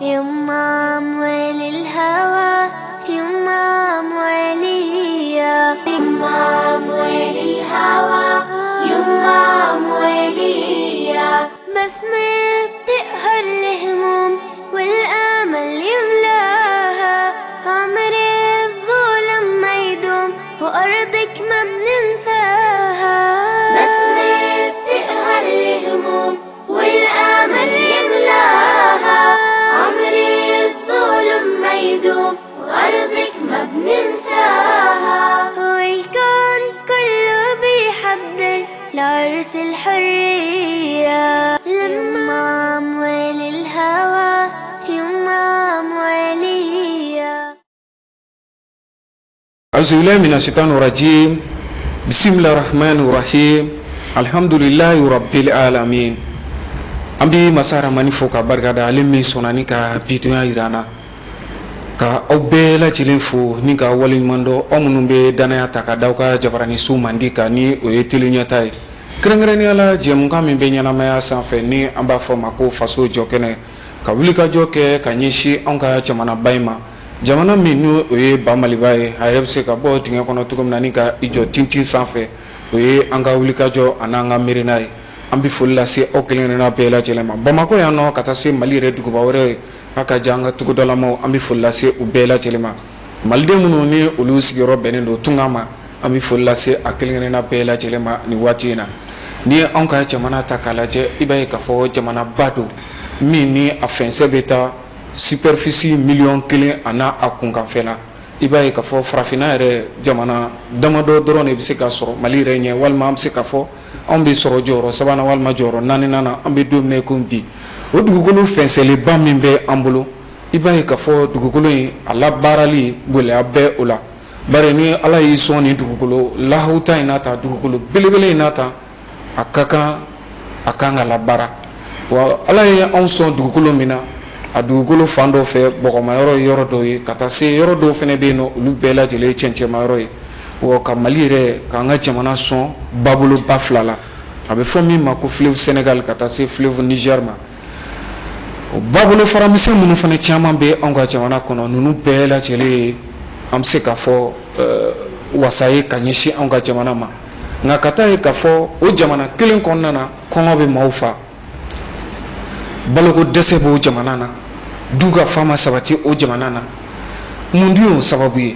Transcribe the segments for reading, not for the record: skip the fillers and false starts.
يما أموال الهوى يما أمواليا يما أموال الهوى يما أمواليا بسمة بتقهر الهموم والأمل يملاها عمر الظلم ما يدوم وأرضك ما بننساها بسمة بتقهر الهموم والأمل يملاها عمر الظلم ما يدوم وأرضك ما بننساها والكون كله بيحضر لعرس الحرية لما أموال الهوى يما أموالية. أعوذ بالله من الشيطان الرجيم. بسم الله الرحمن الرحيم. الحمد لله رب العالمين. An bɛ masa Ramani fo ka barika da, ale min sɔnna ni ka bidonya jira an na, ka aw bɛɛ lajɛlen fo ni ka waleɲuman dɔn, aw minnu bɛ danaya ta ka da aw ka jabaraniso mandi kan, ni o ye télé ɲɛta ye, kɛrɛnkɛrɛnnenya la jɛmukan min bɛ ɲɛnamaya sanfɛ, ni an b'a fɔ o ma ko Faso Jɔkɛnɛ, ka wulikajɔ kɛ ka ɲɛsin anw ka jamanaba in ma, jamana min n'o o ye ba Maliba ye, a yɛrɛ bɛ se ka bɔ dingɛ kɔnɔ cogo min na ni ka i jɔ tintin sanfɛ. O ye an ka wulikajɔ ani an ka miirina ye. An bɛ foli lase aw kelen-kelenna bɛɛ lajɛlen ma Bamakɔ yan nɔ, ka taa se Mali yɛrɛ duguba wɛrɛ ye a ka jan an ka togodalamaw. An bɛ foli lase u bɛɛ lajɛlen ma. Maliden minnu ni olu sigiyɔrɔ bɛnnen don tunga ma, an bɛ foli lase a kelen-kelenna bɛɛ lajɛlen ma nin waati in na. N'i ye anw ka jamana ta k'a lajɛ, i b'a ye k'a fɔ jamanaba don min ni a fɛnsɛ bɛ taa superficie miliyɔn 1 a n'a a kunkanfɛn la. I b'a ye k'a fɔ farafinna yɛrɛ jamana damadɔ dɔrɔn de bɛ se ka sɔrɔ Mali yɛrɛ ɲɛ, walima an bɛ se k'a fɔ anw bɛ sɔrɔ jɔyɔrɔ sabanan walima jɔyɔrɔ naaninan na an bɛ don min na i komi bi. O dugukolo fɛnsɛlenba min bɛ an bolo, i b'a ye k'a fɔ dugukolo in a labaarali gɛlɛya bɛ o la, bari ni Ala y'i sɔn nin dugukolo lahawuta in n'a ta, dugukolo belebele in n'a ta, a ka kan a kan ka labaara. Wa Ala ye anw sɔn dugukolo min na, a dugukolo fan dɔ fɛ bɔgɔma yɔrɔ ye yɔrɔ dɔw ye, ka taa se yɔrɔ dɔw fana bɛ yen nɔ, olu bɛɛ lajɛlen ye cɛncɛnma yɔrɔ ye. Wa ka Mali yɛrɛ k'an ka jamana sɔn baboloba fila la, a bɛ fɔ min ma ko fleuve Sénégal ka taa se fleuve Niger ma. O babolo faramisɛn minnu fana caman bɛ anw ka jamana kɔnɔ, ninnu bɛɛ lajɛlen ye, an bɛ se k'a fɔ, wasa ye ka ɲɛsin anw ka jamana ma. Nka ka taa ye k'a fɔ o jamana kelen kɔnɔna na, kɔngɔ bɛ maaw fa, baloko dɛsɛ b'o jamana na, dun ka fa ma sabati o jamana na. Mun dun y'o sababu ye?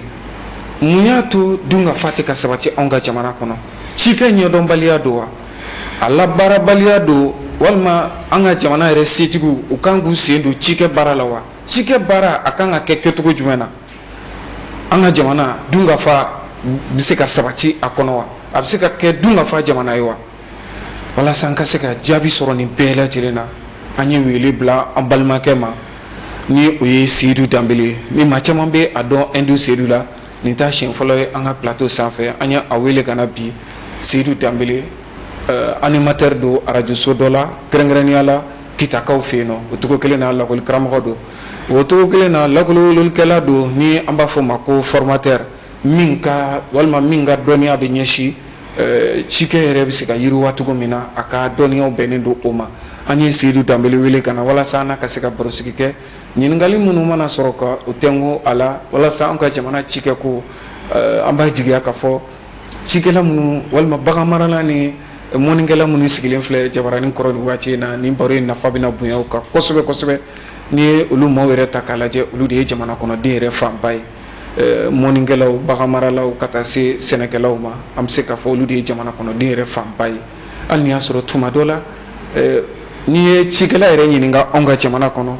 Mun y'a to dun ka fa tɛ ka sabati anw ka jamana kɔnɔ? Cikɛ ɲɛdɔnbaliya don wa, a labaarabaliya don, walima an ka jamana yɛrɛ setigiw, u kan k'u sen don cikɛ baara la wa? Cikɛ baara a kan ka kɛ kɛcogo jumɛn na? An ka jamana dun ka fa bɛ se ka sabati a kɔnɔ wa? A bɛ se ka kɛ dun ka fa jamana ye wa? Walasa an ka se ka jaabi sɔrɔ nin bɛɛ lajɛlen na, an ye wele bila an balimakɛ ma, ni o ye Seyidu Danbele ye, ni maa caman bɛ a dɔn Hindu Seyidu la. Nin t'a siɲɛ fɔlɔ ye an ka plateau sanfɛ. An ye a wele ka na bi. Seyidu Danbele, animateur don arajoso dɔ la, kɛrɛnkɛrɛnnenya la Kitakaw fɛ yen nɔ. O cogo kelen na, lakɔli karamɔgɔ don. O cogo kelen na, lakɔlikɛla don, ni an b'a fɔ o ma ko formateur, min ka walima min ka dɔnniya bɛ ɲɛsin cikɛ yɛrɛ bɛ se ka yiriwa cogo min na, a ka dɔnniyaw bɛnnen don o ma. An ye Seyidu Danbele wele ka na walasa an n'a ka se ka barosigi kɛ, ɲininkali minnu mana sɔrɔ ka o tɛnku a la, walasa an ka jamana cikɛ ko, an b'a jigiya k'a fɔ cikɛla minnu walima baganmarala ni mɔnikɛla minnu sigilen filɛ jabaranin kɔrɔ nin waati in na, nin baro in nafa bɛna bonya u kan kosɛbɛ kosɛbɛ. N'i ye olu maaw yɛrɛ ta k'a lajɛ, olu de ye jamana kɔnɔden yɛrɛ fanba ye. Mɔnikɛlaw, baganmaralaw, ka taa se sɛnɛkɛlaw ma, an bɛ se k'a fɔ olu de ye jamana kɔnɔden yɛrɛ fanba ye. Hali n'i y'a sɔrɔ tuma dɔ la, n'i ye cikɛla yɛrɛ ɲininka anw ka jamana kɔnɔ,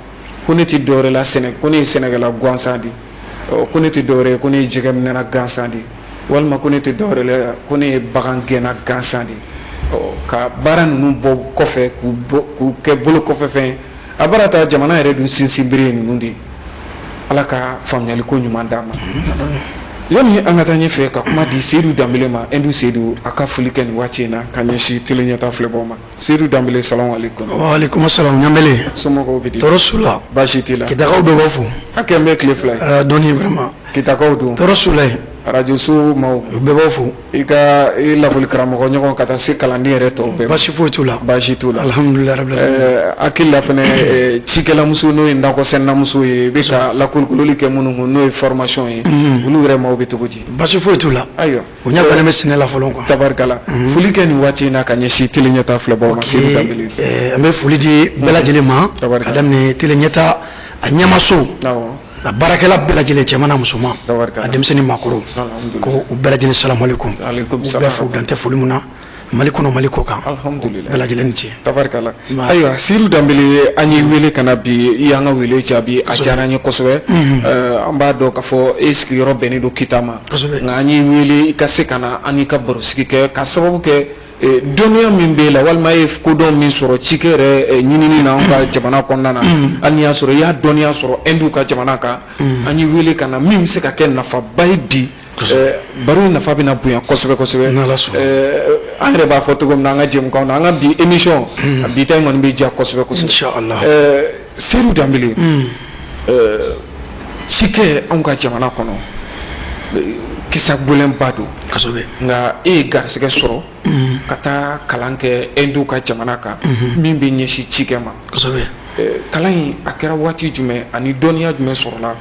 ko ne tɛ dɔwɛrɛ la sɛnɛ, ko ne ye sɛnɛkɛla gansan de ye, ko ne tɛ dɔwɛrɛ ye, ko ne ye jɛgɛminɛna gansan de ye, walima ko ne tɛ dɔwɛrɛ la, ko ne ye bagangɛnna gansan de ye, ka baara ninnu bɔ kɔfɛ k'u kɛ bolo kɔfɛ fɛn. A baara ta jamana yɛrɛ dun sinsinbere ye ninnu de ye. Ala ka faamuyaliko ɲuman d'an ma. Yanni an ka taa ɲɛfɛ ka kuma di Seyidu Danbele ma, Hindu Seyidu, a ka foli kɛ nin waati in na ka ɲɛsin télé ɲɛta filɛbaw ma. Seyidu Danbele, salamu aleykum. Wa aleykum salam Ɲanbele. Somɔgɔw bɛ di? Tɔɔrɔ s'u la. Baasi t'i la? Kitakaw bɛɛ b'a fo. A kɛ n bɛ tile 2 ye. Dɔɔni vraiment. Kitakaw dun? Tɔɔrɔ s'u la yen. Arajoso maaw u bɛɛ b'aw fo. I ka i lakɔli karamɔgɔ ɲɔgɔn ka taa se kalanden yɛrɛ tɔw bɛɛ. Baasi foyi t'u la. Baasi t'u la. Alhamdulilayi rabbil alamin. Hakili la fana, cikɛlamuso, n'o ye nakɔsɛnɛnamuso ye, i bɛ ka lakolokololi kɛ minnu kun, n'o ye formation ye, olu yɛrɛ maaw bɛ cogo di? Baasi foyi t'u la. Ayiwa. U ɲɛ bannen bɛ sɛnɛ la fɔlɔ quoi. Tabarikala. Foli kɛ nin waati in na ka ɲɛsin Télé Ɲɛta filɛbaw ma, Sedu Danbele. An bɛ foli di bɛɛ lajɛlen ma, ka daminɛ Télé Ɲɛta a ɲɛmaso, a baarakɛla bɛɛ lajɛlen, cɛman n'a musoman, a denmisɛnnin, maakɔrɔ, ko u bɛɛ lajɛlen salamualeykum. U bɛɛ fo, dan tɛ foli min na, Mali kɔnɔ, Mali kɔ kan, bɛɛ lajɛlen ni ce. Tabarikala. Ayiwa, Sedu Danbele, an y'i wele ka na bi, i y'an ka wele jaabi, a diyara an ye kosɛbɛ. An b'a dɔn k'a fɔ e sigiyɔrɔ bɛnnen don Kita ma, nka an y'i wele i ka se ka na an n'i ka barosigi kɛ, ka sababu kɛ dɔnniya min b'e la, walima e ye kodɔn min sɔrɔ cikɛ yɛrɛ ɲinini na anw ka jamana kɔnɔna na. Hali n'i y'a sɔrɔ i y'a dɔnniya sɔrɔ Ɛndu ka jamana kan, an y'i wele ka na min bɛ se ka kɛ nafaba ye bi. Baro in nafa bɛna bonya kosɛbɛ kosɛbɛ. An yɛrɛ b'a fɔ cogo min na an ka jɛmukan na, an ka bi émission, a bi ta in kɔni bɛ diya kosɛbɛ kosɛbɛ. Sedu Danbele, cikɛ anw ka jamana kɔnɔ, kisa gɛlɛnba don, nka e ye garisɛgɛ sɔrɔ ka taa kalan kɛ Ɛndu ka jamana kan min bɛ ɲɛsin cikɛ ma. Kalan in a kɛra waati jumɛn ani dɔnniya jumɛn sɔrɔla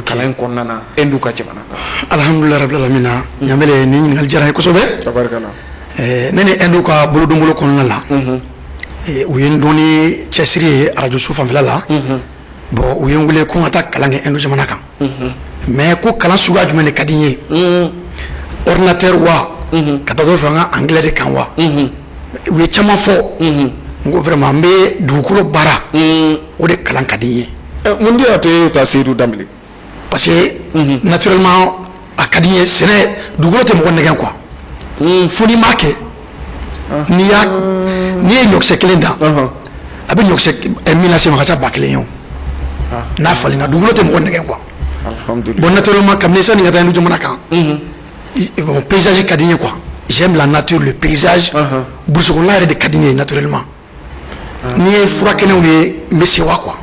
kalan in kɔnɔna na Ɛndu ka jamana kan? Alhamdulilayi rabbil alamina. Ɲamele, nin ɲininkali diyara n ye kosɛbɛ. Tabarikala. Ne ni Ɛndu ka bolodonbolo kɔnɔna la, u ye n dɔn ni cɛsiri ye arajoso fanfɛla la. Bon, u ye n wele ko n ka taa kalan kɛ Ɛndu jamana kan, mais ko kalan suguya jumɛn de ka di n ye? Ordinateur wa, ka taa dɔ fara n ka anglais de kan wa? U ye caman fɔ. N ko vraiment, n bɛ dugukolo baara, o de kalan ka di n ye. Mun de y'a to e y'o ta, Sedu Danbele? Parce que naturellement, a ka di n ye sɛnɛ. Dugukolo tɛ mɔgɔ nɛgɛn quoi, fo n'i m'a kɛ. N'i ye ɲɔkisɛ kelen dan, a bɛ ɲɔkisɛ min lase ma, a ka ca 1000 ye o n'a falenna. Dugukolo tɛ mɔgɔ nɛgɛn quoi. Bon, naturellement, kabini sani ka taa Ɛndu jamana kan, bon, paysage ka di n ye quoi. J'aime la nature, le paysage. Brousse kɔnɔna yɛrɛ de ka di n ye naturellement. N'i ye furakɛnɛw ye, n bɛ sewa quoi.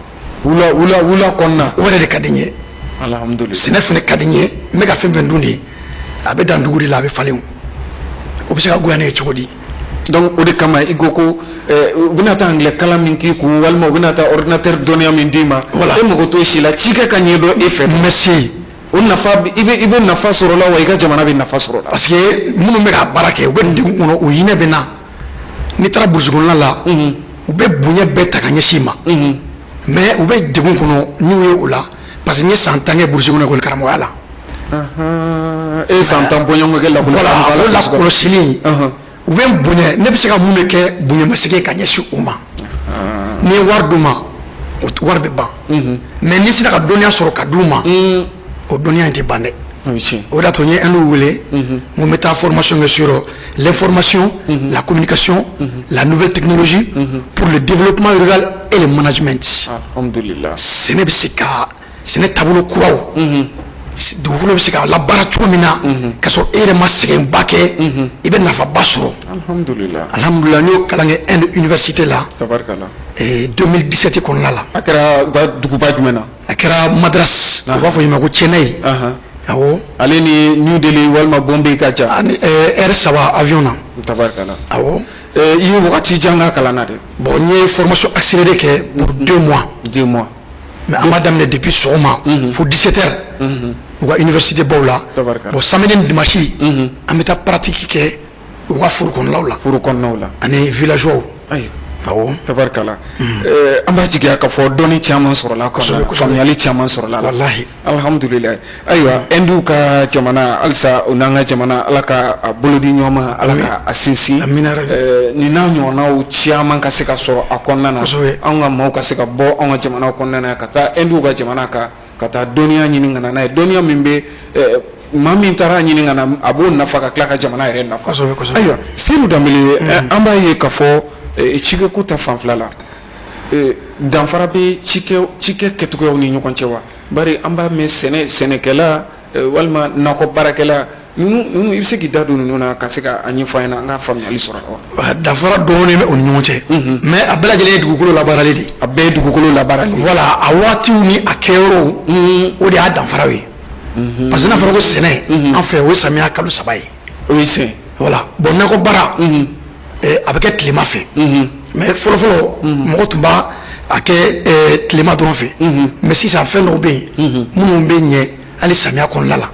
Wula wula wula kɔnɔna. O yɛrɛ de ka di n ye. Alhamdulilayi. Sɛnɛ fana ka di n ye. N bɛ ka fɛn fɛn dun de, a bɛ dan dugu de la, a bɛ falen. O bɛ se ka goya ne ye cogo di? Donc o de kama i ko ko u bɛna taa anglais kalan min k'i kun, walima u bɛna taa ordinateur dɔnniya min d'i ma, voilà, e mago t'o si la, cikɛ ka ɲɛdɔn e fɛ. Merci. O nafa, i bɛ nafa sɔrɔ la wa, i ka jamana bɛ nafa sɔrɔ la. Parce que minnu bɛ ka baara kɛ, u bɛ degun kɔnɔ, u hinɛ bɛ na. N'i taara brousse kɔnɔna la, u bɛ bonya bɛɛ ta ka ɲɛsin i ma, mais u bɛ degun kɔnɔ n'u ye o la, parce que n ye san 10 kɛ brousse kɔnɔ ekɔli karamɔgɔya la. E ye san 10 bɔɲɔgɔnko kɛ lakɔli? Voilà, o lakɔlɔsili, u bɛ n bonya. Ne bɛ se ka mun de kɛ bonyamasegin ka ɲɛsin u ma? N'i ye wari d'u ma, o wari bɛ ban, mais n'i sera ka dɔnniya sɔrɔ ka d'u ma, o dɔnniya in tɛ ban dɛ. O de y'a to n ye Ɛndu wele, n ko n bɛ taa formation kɛ sur l'information, la communication, la nouvelle technologie pour le développement rural et le management. Alhamdulillah. Sɛnɛ bɛ se ka, sɛnɛ taabolo kuraw, dugukolo bɛ se ka labaara cogo min na ka sɔrɔ e yɛrɛ ma sɛgɛnba kɛ, i bɛ nafaba sɔrɔ. Alhamdulillah. Alhamdulillah, n y'o kalan kɛ Inde université la. Tabarikala. 2017 kɔnɔna la. A kɛra u ka duguba jumɛn na? A kɛra Madras, u b'a fɔ yen ma ko Chennai. Awɔ. Ale ni New Delhi walima Bombay ka jan? Ani heure 3 avion na. Tabarikala. Awɔ. I ye wagati jan k'a kalan na dɛ. Bon, n ye formation accélérée kɛ pour 2 mois. 2 mois. Mais an b'a daminɛ depuis sɔgɔma fo 17 heures u ka université baw la. Tabarikala. Bon, samedi ni dimanche, an bɛ taa pratique kɛ u ka foro kɔnɔnaw la. Foro kɔnɔnaw la. Ani villageois. Ayiwa. Awɔ. Tabarikala. An b'a jigiya k'a fɔ dɔnni caman sɔrɔla a kɔnɔna na, faamuyali caman sɔrɔla a la. Walahi. Alhamdulilayi. Ayiwa, Ɛndu ka jamana halisa, o n'an ka jamana, Ala ka a bolo di ɲɔgɔn ma, Ala ka a sinsin. Amina yarabi. Nin n'a ɲɔgɔnnaw caman ka se ka sɔrɔ a kɔnɔna na. Anw ka maaw ka se ka bɔ anw ka jamana kɔnɔna na ka taa Ɛndu ka jamana kan, ka taa dɔnniya ɲini ka na n'a ye, dɔnniya min bɛ maa min taara ɲini ka na, a b'o nafa ka tila ka jamana yɛrɛ nafa. Kosɛbɛ, kosɛbɛ. Ayiwa, Sedu Danbele, an b'a ye k'a fɔ cikɛko ta fanfɛla la, danfara bɛ cikɛ kɛcogoyaw ni ɲɔgɔn cɛ wa? Bari an b'a mɛn sɛnɛ, sɛnɛkɛla walima nakɔ baarakɛla ninnu, i bɛ se k'i da don ninnu na ka se ka a ɲɛfɔ an ɲɛna, an ka faamuyali sɔrɔ wa? Danfara dɔɔnin bɛ u ni ɲɔgɔn cɛ, mais a bɛɛ lajɛlen ye dugukolo labaarali de ye. A bɛɛ ye dugukolo labaarali. Voilà, a waatiw ni a kɛyɔrɔw, o de y'a danfaraw ye. Parce que n'a fɔra ko sɛnɛ, an fɛ, o ye samiya kalo 3 ye. O ye sɛnɛ. Voilà. Bon, nakɔ baara, a bɛ kɛ tilema fɛ. Mais fɔlɔfɔlɔ, mɔgɔ tun b'a a kɛ tilema dɔrɔn fɛ. Mais sisan, fɛn dɔw bɛ yen minnu bɛ ɲɛ hali samiya kɔnɔna la,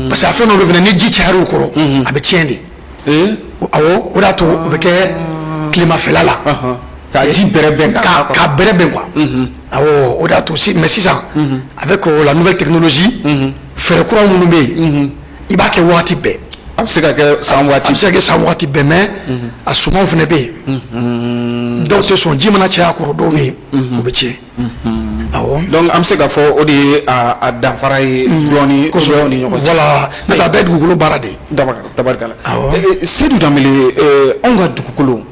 parce que a fɛn dɔw bɛ fana, ni ji cayara u kɔrɔ, a bɛ tiɲɛ de. Awɔ, o de y'a to o bɛ kɛ tilemafɛla la. Ka ji bɛrɛ bɛn. Ka bɛrɛ bɛn quoi. Awɔ, o de y'a to. Mais sisan, avec la nouvelle technologie, fɛɛrɛ kura minnu bɛ yen, i b'a kɛ waati bɛɛ. A bɛ se ka kɛ san waati. A bɛ se ka kɛ san waati bɛɛ, mais a sumanw fana bɛ yen, dɔw tɛ sɔn ji mana caya a kɔrɔ, dɔw bɛ yen, o bɛ tiɲɛ. Awɔ. Donc an bɛ se k'a fɔ o de ye a danfara ye dɔɔni cogoyaw ni ɲɔgɔn cɛ. Voilà, n'o tɛ a bɛɛ ye dugukolo baara de ye. Tabarikala. Awɔ. Seydou Danbele, anw ka dugukolo,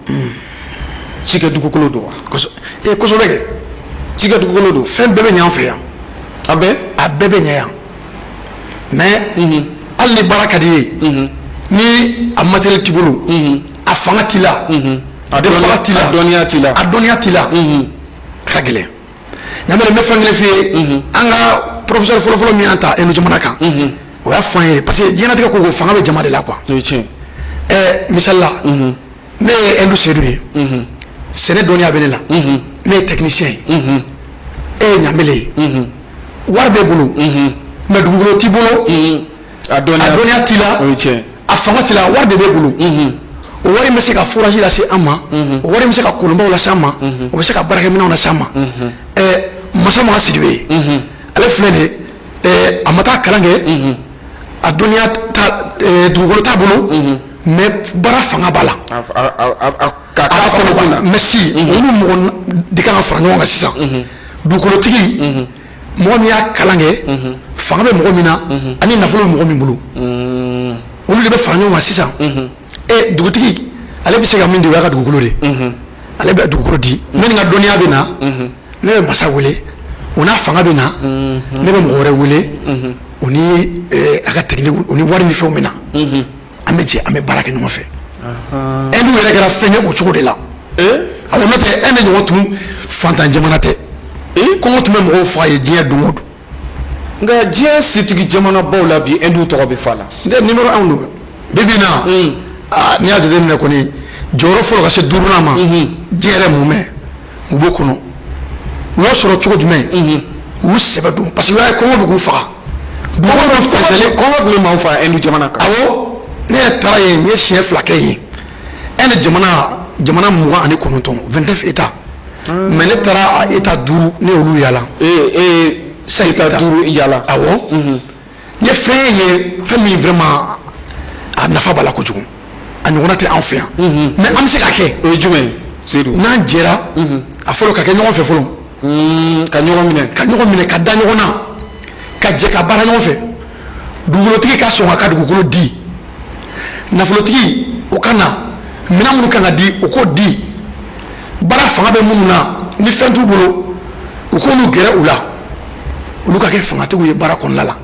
cikɛ dugukolo don wa? Kosɛbɛ kɛ. Cikɛ dugukolo don. Fɛn bɛɛ bɛ ɲɛ an fɛ yan. A bɛɛ. A bɛɛ bɛ ɲɛ yan, mais hali ni baara ka di i ye, ni a matériel t'i bolo, a fanga t'i la, a dɛmɛbaga t'i la, a dɔnniya t'i la. A dɔnniya t'i la, a ka gɛlɛn. Ɲamɛlɛ, n bɛ fɛn kelen f'i ye. An ka professeur fɔlɔfɔlɔ min y'an ta Inde jamana kan, o y'a fɔ an ye, parce que diɲɛlatigɛ ko ko fanga bɛ jama de la quoi. O ye tiɲɛ. Misali la, ne ye Inde Seydou ye, sɛnɛ dɔnniya bɛ ne la, ne ye technicien ye, e ye Ɲamɛlɛ ye, wari b'e bolo, mais dugukolo t'i bolo, a dɔnniya t'i la, o ye tiɲɛ. A fanga t'i la. Wari de b'e bolo. O wari bɛ se ka forage lase an ma, o wari bɛ se ka kolonbaw lase an ma, o bɛ se ka baarakɛminɛnw lase an ma. Masa Makan Sidibe, ale filɛ nin ye, a ma taa kalan kɛ, a dɔnniya ta, dugukolo t'a bolo, mais baara fanga b'a la. Ka a fanga b'a la. Merci. Olu mɔgɔ de kan ka fara ɲɔgɔn kan sisan: dugukolotigi, mɔgɔ min y'a kalan kɛ, fanga bɛ mɔgɔ min na, ani nafolo bɛ mɔgɔ min bolo, olu de bɛ fara ɲɔgɔn kan sisan. Dugutigi, ale bɛ se ka min di, o y'a ka dugukolo de, ale bɛ dugukolo di. Ne ni n ka dɔnniya bɛ na, ne bɛ masa wele, o n'a fanga bɛ na, ne bɛ mɔgɔ wɛrɛ wele, o ni a ka technique, o ni wari ni fɛnw bɛ na, an bɛ jɛ, an bɛ baara kɛ ɲɔgɔn fɛ. Inde yɛrɛ kɛra fɛn ye o cogo de la. Awɔ, n'o tɛ Inde ɲɔgɔn tun fantan jamana tɛ. Kɔngɔ tun bɛ mɔgɔw faga ye diɲɛ don o don. Nka diɲɛ setigi jamanabaw la bi, Inde tɔgɔ bɛ fɔ a la. Ne numéro 1 don bi bi in na. Aa, n'i y'a jateminɛ kɔni, jɔyɔrɔ fɔlɔ ka se duurunan ma, diɲɛ yɛrɛ mumɛ, u b'o kɔnɔ. U y'o sɔrɔ cogo jumɛn? U y'u sɛbɛ don, parce que u y'a ye kɔngɔ bɛ k'u faga, dugukolo bɛ fɛnsɛlen. Kɔngɔ tun bɛ maaw faga Inde jamana kan. Awɔ, ne yɛrɛ taara yen, n ye siɲɛ 2 kɛ yen. Inde jamana 29, 29 états, mais ne taara a état 5, ne y'olu yala. Ee, état 5 yala. Awɔ, n ye fɛn ye, fɛn min vraiment a nafa b'a la kojugu, a ɲɔgɔnna tɛ an fɛ yan, mais an bɛ se k'a kɛ. O ye jumɛn ye, Seydou? N'an jɛra a fɔlɔ ka kɛ ɲɔgɔn fɛ fɔlɔ. Ka ɲɔgɔn minɛ. Ka ɲɔgɔn minɛ, ka da ɲɔgɔn na, ka jɛ ka baara ɲɔgɔn fɛ. Dugukolotigi ka sɔn ka dugukolo di, nafolotigi o ka na, minɛn minnu kan ka di, o k'o di, baara fanga bɛ minnu na, ni fɛn t'u bolo, u k'olu gɛrɛ u la, olu ka kɛ fangatigiw ye baara kɔnɔna la.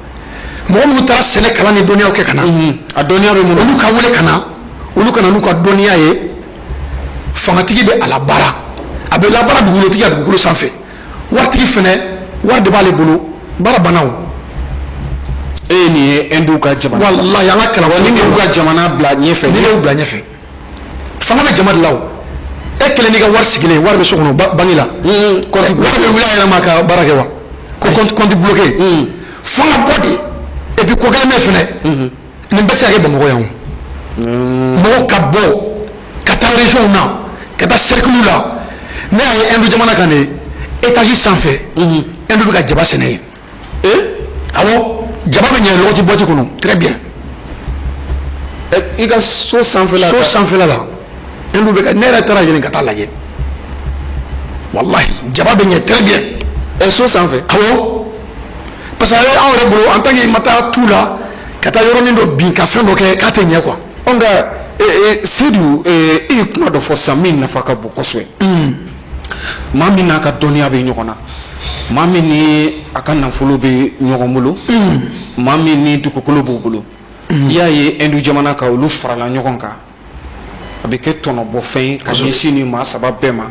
Mɔgɔ minnu taara sɛnɛ kalan ni dɔnniyaw kɛ ka na, a dɔnniya bɛ minnu, olu ka wele ka na, olu ka na n'u ka dɔnniya ye. Fangatigi bɛ a la baara, a bɛ labaara dugukolotigi ka dugukolo sanfɛ. Waritigi fɛnɛ, wari de b'ale bolo, baara banna o. E, nin ye Inde ka jamana. Walahi, an ka kalan. Ni y'u ka jamana bila ɲɛfɛ. Ni y'u bila ɲɛfɛ, fanga bɛ jama de la o. E kelen n'i ka wari sigilen, wari bɛ so kɔnɔ banque la, compte wari bɛ wuli a yɛrɛ ma ka baara kɛ wa? Ko compte bloqué. Fanga bɔ de. Et puis ko kelen bɛ fɛnɛ, nin bɛɛ se ka kɛ Bamakɔ yan o. Mɔgɔw ka bɔ ka taa région na, ka taa cercle la. Ne y'a ye Inde jamana kan de, étage sanfɛ, Inde bɛ ka jaba sɛnɛ yen. Awɔ, jaba bɛ ɲɛ lɔgɔti boîte kɔnɔ très bien. I ka so sanfɛla. So sanfɛla la, Inde bɛ ka, ne yɛrɛ taara yen ka taa lajɛ, walahi, jaba bɛ ɲɛ très bien. So sanfɛ. Awɔ, parce que a bɛ anw yɛrɛ bolo, en tant que i ma taa tu la ka taa yɔrɔnin dɔ bin ka fɛn dɔ kɛ, k'a tɛ ɲɛ quoi. Ɔ, nka Seydou, e ye kuma dɔ fɔ sisan min nafa ka bon kosɛbɛ. Maa min n'a ka dɔnniya bɛ ɲɔgɔn na, maa min ni a ka nafolo bɛ ɲɔgɔn bolo, maa min ni dugukolo b'u bolo, i y'a ye Inde jamana kan, olu farala ɲɔgɔn kan, a bɛ kɛ tɔnɔbɔfɛn ye ka ɲɛsin ni maa saba bɛɛ ma,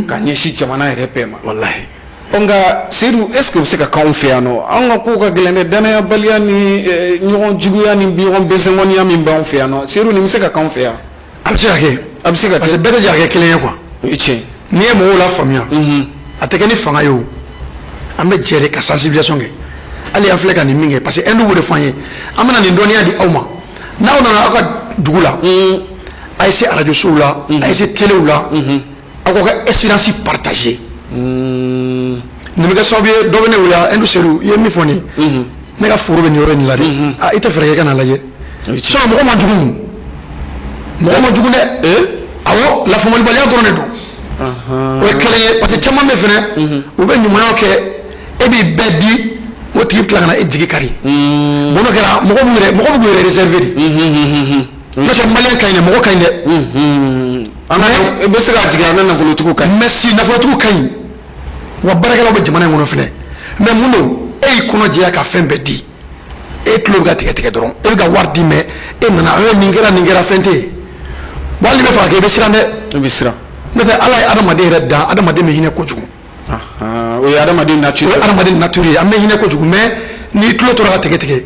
ka ɲɛsin jamana yɛrɛ bɛɛ ma. Walahi. Ɔ nka Seyidu, est ce que o bɛ se ka k'anw fɛ yan nɔ? Anw ka kow ka gɛlɛn dɛ, danayabaliya ni ɲɔgɔn juguya ni ɲɔgɔn bɛsɛnkɔniya min b'anw fɛ yan nɔ. Seyidu, nin bɛ se ka k'anw fɛ yan? A bɛ se ka kɛ. A bɛ se ka kɛ. Parce que bɛɛ tɛ jɛ ka kɛ kelen ye quoi. O ye tiɲɛ. N'i ye mɔgɔw lafaamuya, a tɛ kɛ ni fanga ye o. An bɛ jɛ de ka sensibilisation kɛ. Hali an filɛ ka nin min kɛ, parce que Inde b'o de fɔ an ye: an bɛna nin dɔnniya di aw ma, n'aw nana aw ka dugu la, a ye se arajo sow la, a ye se telew la, aw k'aw ka expérience partager. Nin bɛ kɛ sababu ye, dɔ bɛ ne wele: "Inde Seyidu, i ye min fɔ nin ye, ne ka foro bɛ nin yɔrɔ in la dɛ, ah, i tɛ fɛɛrɛ kɛ ka n'a lajɛ?" Sinon mɔgɔ man jugu, mɔgɔ man jugu dɛ. Awɔ, lafaamuyalibaliya dɔrɔn de don. O ye kelen ye, parce que caman bɛ fɛnɛ, u bɛ ɲumanya kɛ, e b'i bɛɛ di, o tigi bɛ tila ka na e jigi kari. Bon, n'o kɛra, mɔgɔ b'u yɛrɛ réserver de. N'o tɛ, malien ka ɲi dɛ, mɔgɔ ka ɲi dɛ. An ka, i bɛ se ka jigin an ka nafolotigiw kan. Merci, nafolotigiw ka ɲi wa, baarakɛlaw bɛ jamana in kɔnɔ fɛnɛ. Mais mun don? E y'i kɔnɔ jɛya ka fɛn bɛɛ di, e tulo bɛ ka tigɛ tigɛ dɔrɔn, e bɛ ka wari di, mais e nana, e nin kɛra, nin kɛra, fɛn tɛ yen. Bon, hali n'i bɛ fɛ ka kɛ, i bɛ siran dɛ. I bɛ siran. N'o tɛ, Ala ye adamaden yɛrɛ dan, adamaden bɛ hinɛ kojugu. O ye adamaden nature. O ye adamaden nature ye, an bɛ hinɛ kojugu. Mais n'i tulo tora ka tigɛ tigɛ,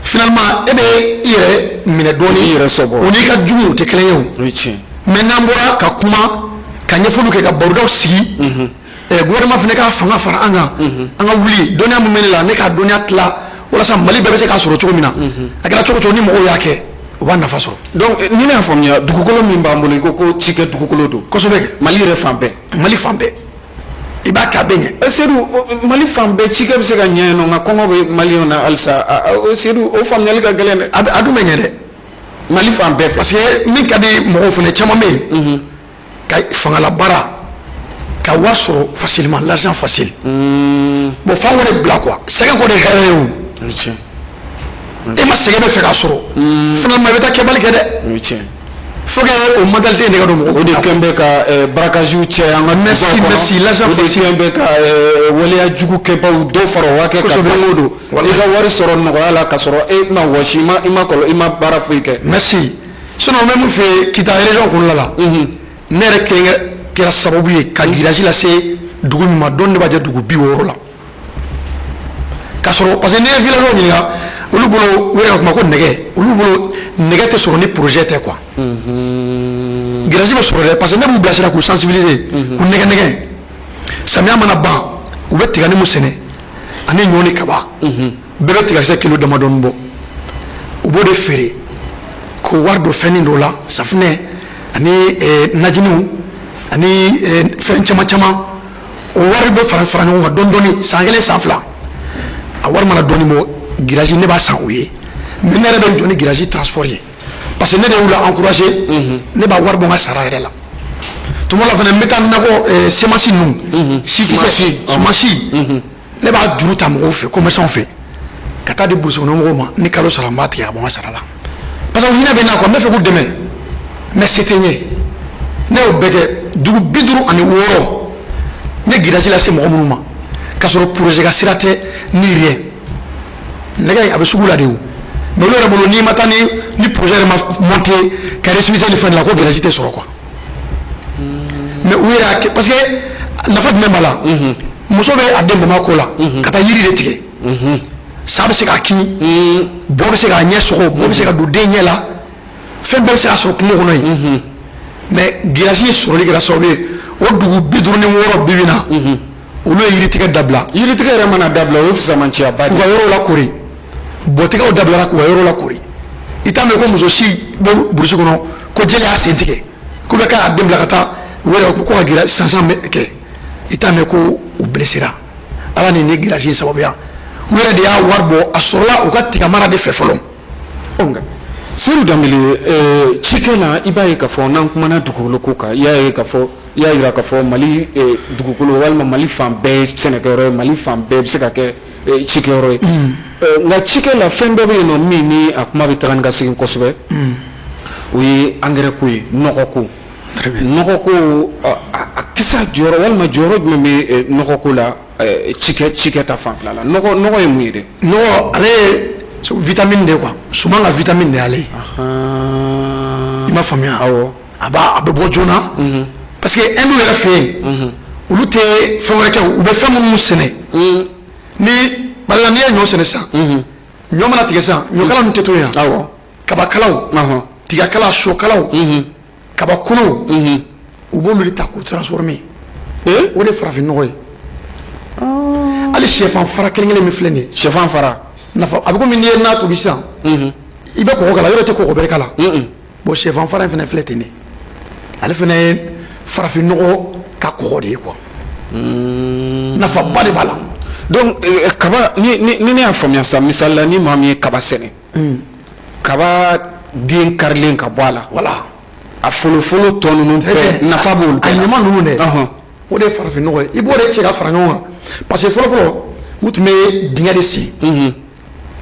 finalement e bɛ i yɛrɛ minɛ dɔɔnin. I yɛrɛ sɔbɔ. O n'i ka jugu, o tɛ kelen ye o. O ye tiɲɛ. Mais n'an bɔra ka kuma, ka ɲɛfɔliw kɛ, ka barodaw sigi, gouvernement fana ka fanga fara an kan, an ka wuli. Dɔnniya min bɛ ne la, ne ka dɔnniya tila walasa Mali bɛɛ bɛ se k'a sɔrɔ cogo min na. A kɛra cogo o cogo, ni mɔgɔw y'a kɛ, u b'a nafa sɔrɔ. Donc ni ne y'a faamuya, dugukolo min b'an bolo, i ko ko cikɛ dugukolo don. Kosɛbɛ. Mali yɛrɛ fan bɛɛ. Mali fan bɛɛ, i b'a kɛ, a bɛ ɲɛ. Seyidu, Mali fan bɛɛ cikɛ bɛ se ka ɲɛ yen nɔ, nka kɔngɔ bɛ maliyɛnw na halisa. Seyidu, o faamuyali ka gɛlɛn dɛ. A bɛ, a dun bɛ ɲɛ dɛ. Mali fan bɛɛ fɛ. Parce que min ka di mɔgɔw fana caman bɛ yen, ka fangala baara ka wari sɔrɔ facilement, l'argent facile. Bon, f'an k'o de bila quoi, sɛgɛn k'o de hɛrɛ ye o. O ye tiɲɛ. E ma sɛgɛn bɛ fɛ k'a sɔrɔ, finalement i bɛ taa kɛbali kɛ dɛ. O ye tiɲɛ. Faut que o mentalité in de ka don mɔgɔw O de kun na. kɛn bɛ ka braquage caya an ka Merci, dugubaw kɔnɔ. merci, l'argent O de facile. kɛn bɛ ka waleya jugu kɛbaw dɔ fara o hakɛ kan. Don o don, Wallahi. i ka wari sɔrɔ nɔgɔya la, ka sɔrɔ e ma wɔsi, i ma kɔlɔ, i ma baara foyi kɛ. Merci. Sinon n bɛ mun fɛ yen, Kita région kɔnɔna la, ne yɛrɛ kelen kɛra sababu ye ka grillage lase dugu min ma, dɔɔni de b'a jɛ dugu 60 la. K'a sɔrɔ, parce que n'i ye villageois ɲininka, olu bolo, u yɛrɛ ka kuma ko nɛgɛ, olu bolo nɛgɛ tɛ sɔrɔ ni projet tɛ quoi. Grillage bɛ sɔrɔ dɛ, parce que ne b'u bilasira, k'u sensibiliser, k'u nɛgɛ nɛgɛ. Samiya mana ban, u bɛ tiga ni mun sɛnɛ ani ɲɔ ni kaba, bɛɛ bɛ tigakisɛ kilo damadɔni bɔ, u b'o de feere k'o wari don fɛnnin dɔw la, safunɛ ani najiniw ani fɛn caman caman. O wari bɛ fara fara ɲɔgɔn kan dɔɔni dɔɔni, san kelen, san fila, a wari mana dɔɔni bɔ, grillage ne b'a san u ye. Mais ne yɛrɛ bɛ n jɔ ni grillage transport ye, parce que ne de y'u la encourager. Ne b'a wari bɔ n ka sara yɛrɛ la. Tuma la fana, n bɛ taa nakɔ semence ninnu, sikisɛ, semence, ne b'a juru ta mɔgɔw fɛ, commerçant fɛ, ka taa di brousse kɔnɔ mɔgɔw ma. Ni kalo sara, n b'a tigɛ ka bɔ n ka sara la, parce que hinɛ bɛ n na quoi. N bɛ fɛ k'u dɛmɛ, mais se tɛ n ye. Ne y'o bɛɛ kɛ dugu 56, n ye grillage lase mɔgɔ minnu ma, k'a sɔrɔ projet ka sira tɛ ni rien. Nɛgɛ a bɛ sugu la de o, mais olu yɛrɛ bolo, n'i ma taa ni projet yɛrɛ ma monter ka récépissé ni fɛn la, ko grillage tɛ sɔrɔ quoi. Mais u yɛrɛ y'a kɛ, parce que nafa jumɛn b'a la? Muso bɛ a den Bamakɔ la ka taa yiri de tigɛ, sa bɛ se k'a kin, bɔ bɛ se k'a ɲɛ sɔgɔ, bɔ bɛ se ka don den ɲɛ la, fɛn bɛɛ bɛ se ka sɔrɔ kungo kɔnɔ yen. Mais grillage sɔrɔli kɛra sababu ye, o dugu 56 bi bi in na, olu ye yiritigɛ dabila. Yiritigɛ yɛrɛ mana dabila, o ye fisamanciyaba de K'u ka yɔrɔw lakori, bɔtigɛw dabilara, k'u ka yɔrɔw lakori. I t'a mɛn ko muso si bɛ brousse kɔnɔ ko jeli y'a sen tigɛ, ko bɛ k'a den bila ka taa u yɛrɛ ko ka grillage sansan kɛ. I t'a mɛn ko u blessera. Ala ni grillage sababuya, u yɛrɛ de y'a wari bɔ, a sɔrɔla u ka tiga mara de fɛ fɔlɔ. Ɔ nka Seyidu Danbele, cikɛ la, i b'a ye k'a fɔ n'an kumana dugukolo ko kan, i y'a ye k'a fɔ, i y'a jira k'a fɔ Mali dugukolo walima Mali fan bɛɛ ye sɛnɛkɛyɔrɔ ye, Mali fan bɛɛ bɛ se ka kɛ cikɛyɔrɔ ye. Nka cikɛ la, fɛn dɔ bɛ yen nɔ min ni a kuma bɛ taga ni ka segin kosɛbɛ, o ye angɛrɛ ko ye, nɔgɔ ko. Nɔgɔ ko, a kisa jɔyɔrɔ walima jɔyɔrɔ jumɛn bɛ nɔgɔ ko la cikɛ ta fanfɛla la? Nɔgɔ ye mun ye dɛ? Nɔgɔ, ale ye vitamine de ye quoi, suman ka vitamine de y'ale ye. I m'a faamuya? Awɔ. A b'a, a bɛ bɔ joona, parce que Inde yɛrɛ fɛ yen, Olu tɛ fɛn wɛrɛ kɛ, u bɛ fɛn minnu sɛnɛ, ni par exemple n'i ye ɲɔ sɛnɛ sisan, ɲɔ mana tigɛ sisan, ɲɔkala ninnu tɛ to yen. Kabakalaw, tigakala, sɔkalaw, kabakolow, u b'olu de ta k'u transformer. O de ye farafin nɔgɔ ye. Hali sɛfan fara kelen kelen min filɛ nin ye. Sɛfan fara. Nafa a bɛ komi n'i ye na tobi sisan, i bɛ kɔgɔ k'a la, yɔrɔ tɛ kɔgɔ bɛrɛ k'a la. Bon, sɛfan fara in fana filɛ ten de, ale fana ye farafin nɔgɔ ka kɔgɔ de ye quoi. Nafaba de b'a la. Donc kaba, ni ne y'a faamuya sisan, misali la, ni maa min ye kaba sɛnɛ, kaba den karilen ka bɔ a la, voilà, a folofolo tɔ ninnu bɛɛ, nafa b'olu bɛɛ la. A ɲama ninnu dɛ, o de ye farafin nɔgɔ ye. I b'o de cɛ ka fara ɲɔgɔn kan, parce que fɔlɔfɔlɔ u tun bɛ dingɛ de sen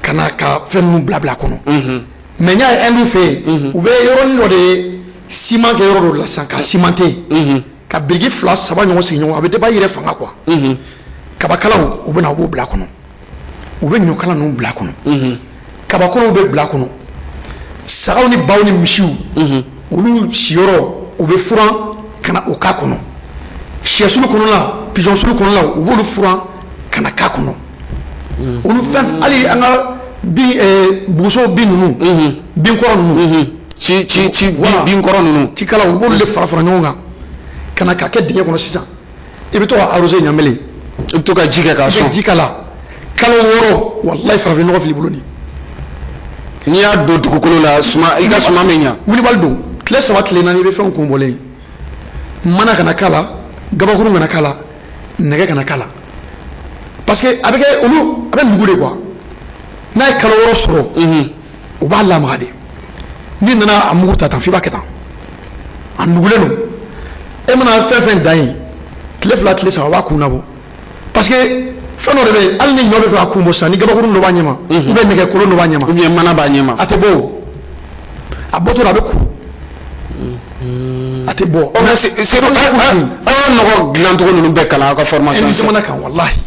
ka na ka fɛn ninnu bila bila a kɔnɔ. Mais n y'a ye Inde fɛ yen, u bɛ yɔrɔnin dɔ de ciment kɛ yɔrɔ dɔ la sisan, ka cimenter, ka biriki fila saba ɲɔgɔn sigi ɲɔgɔn, a bɛ dépend i yɛrɛ fanga quoi. Kabakalaw, u bɛ na, u b'o bila a kɔnɔ, u bɛ ɲɔkala ninnu bila a kɔnɔ, kabakolow bɛ bila a kɔnɔ, sagaw ni baw ni misiw, olu siyɔrɔ, u bɛ furan ka na o k'a kɔnɔ. Sɛsulu kɔnɔna, pigeon sulu kɔnɔna, u b'olu furan ka na k'a kɔnɔ. Olu fɛn, hali an ka bin, buguso bin ninnu, binkɔrɔ ninnu, ci ci ci binkɔrɔ ninnu, cikalaw, u b'olu de fara fara ɲɔgɔn kan ka na k'a kɛ dingɛ kɔnɔ. Sisan i bɛ to ka arroser ɲamele. I bɛ to ka ji kɛ k'a sɔn. I bɛ ji k'a la kalo 6, walayi, farafin nɔgɔ fili bolo nin. N'i y'a don dugukolo la, suma, i ka suma bɛ ɲa. Wulibali don, tile 3, tile 4, i bɛ fɛnw kun bɔlen ye. Mana kana k'a la, gabakuru kana k'a la, nɛgɛ kana k'a la, parce que a bɛ kɛ olu, a bɛ nugu de quoi. N'a ye kalo 6 sɔrɔ, u b'a lamaga de. N'i nana a mugu ta tan, f'i b'a kɛ tan, a nugulen don. E mana fɛn fɛn dan yen, tile 2, tile 3, a b'a kun nabɔ, parce que fɛn dɔ de bɛ yen. Hali ni ɲɔ bɛ fɛ ka kun bɔ sisan, ni gabakuru dɔ b'a ɲɛma, ou bien nɛgɛ kolon dɔ b'a ɲɛma, ou bien mana b'a ɲɛma, a tɛ bɔ. O a bɔtɔ la, a bɛ kuru, a tɛ bɔ. Mais Seydou, aw y'a nɔgɔ dilancogo ninnu bɛɛ kalan aw ka formation? Jamana kan, walahi,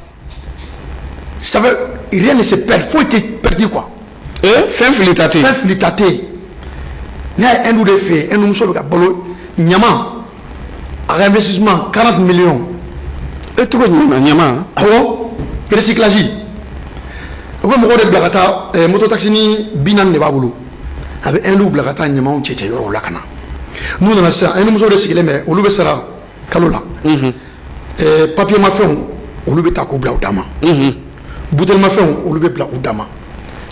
ça veut rien ne se perd, foyi tɛ perdu quoi. Ee, fɛn filita tɛ yen. Fɛn filita tɛ yen. Ne y'a ye Inde de fɛ yen, Inde muso bɛ ka balo ɲama, a ka investissement 40 millions. E tɔgɔ ɲama ɲama? Awɔ, recyclage. U bɛ mɔgɔw de bila ka taa, moto taxi ni 40 de b'a bolo, a bɛ Inde bila ka taa ɲamaw cɛ cɛ yɔrɔw la ka na. N'u nana sisan, Inde musow de sigilen bɛ, olu bɛ sara kalo la. Papier mafɛnw, olu bɛ ta k'u bila u dan ma. Bouteille mafɛnw, olu bɛ bila u dan ma.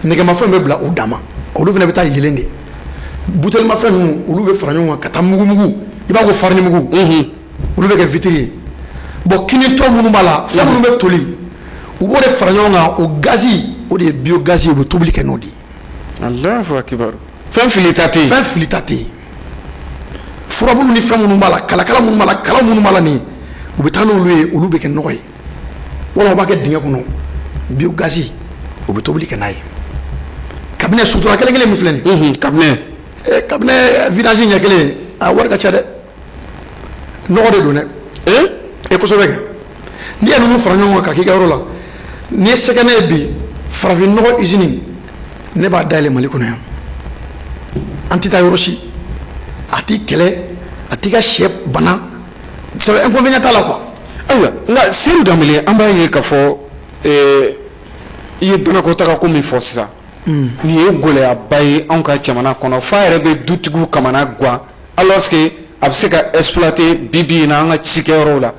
Nɛgɛmafɛnw bɛ bila u dan ma, olu fana bɛ taa yelen de. Bouteille mafɛn ninnu, olu bɛ fara ɲɔgɔn kan ka taa mugu mugu, i b'a ko farini mugu, olu bɛ kɛ vitre ye. Bon, kinitɔ minnu b'a la, fɛn minnu bɛ toli, u b'o de fara ɲɔgɔn kan. O gazi, o de ye biogaz ye, u bɛ tobili kɛ n'o de ye. Alahu akibaru, fɛn filita tɛ yen. Fɛn filita tɛ yen. Furabulu ni fɛn minnu b'a la, kalakala minnu b'a la, kala minnu b'a la nin, u bɛ taa n'olu ye, olu bɛ kɛ nɔgɔ ye, walima u b'a kɛ dingɛ kɔnɔ, biogaz, u bɛ tobili kɛ n'a ye. Kabinɛ sutura kelen kelen min filɛ nin ye. Kabinɛ. Kabinɛ vidange ɲɛ kelen, a wari ka ca dɛ, nɔgɔ de don dɛ. E kosɛbɛ kɛ. N'i ye ninnu fara ɲɔgɔn kan ka k'i ka yɔrɔ la, n'i ye sɛgɛnɛ ye bi, farafin nɔgɔ usine, ne b'a dayɛlɛ Mali kɔnɔ yan, an tɛ taa yɔrɔ si. A t'i kɛlɛ, a t'i ka sɛ bana, c'est inconvénient t'a la quoi. Ayiwa, nka Seydou Danbele, an b'a ye k'a fɔ i ye banakɔtaga ko min fɔ sisan, nin ye gɛlɛyaba ye anw ka jamana kɔnɔ, f'a yɛrɛ bɛ dutigiw kamana gan, alors que a bɛ se ka exploiter bi bi in na an ka cikɛyɔrɔw la.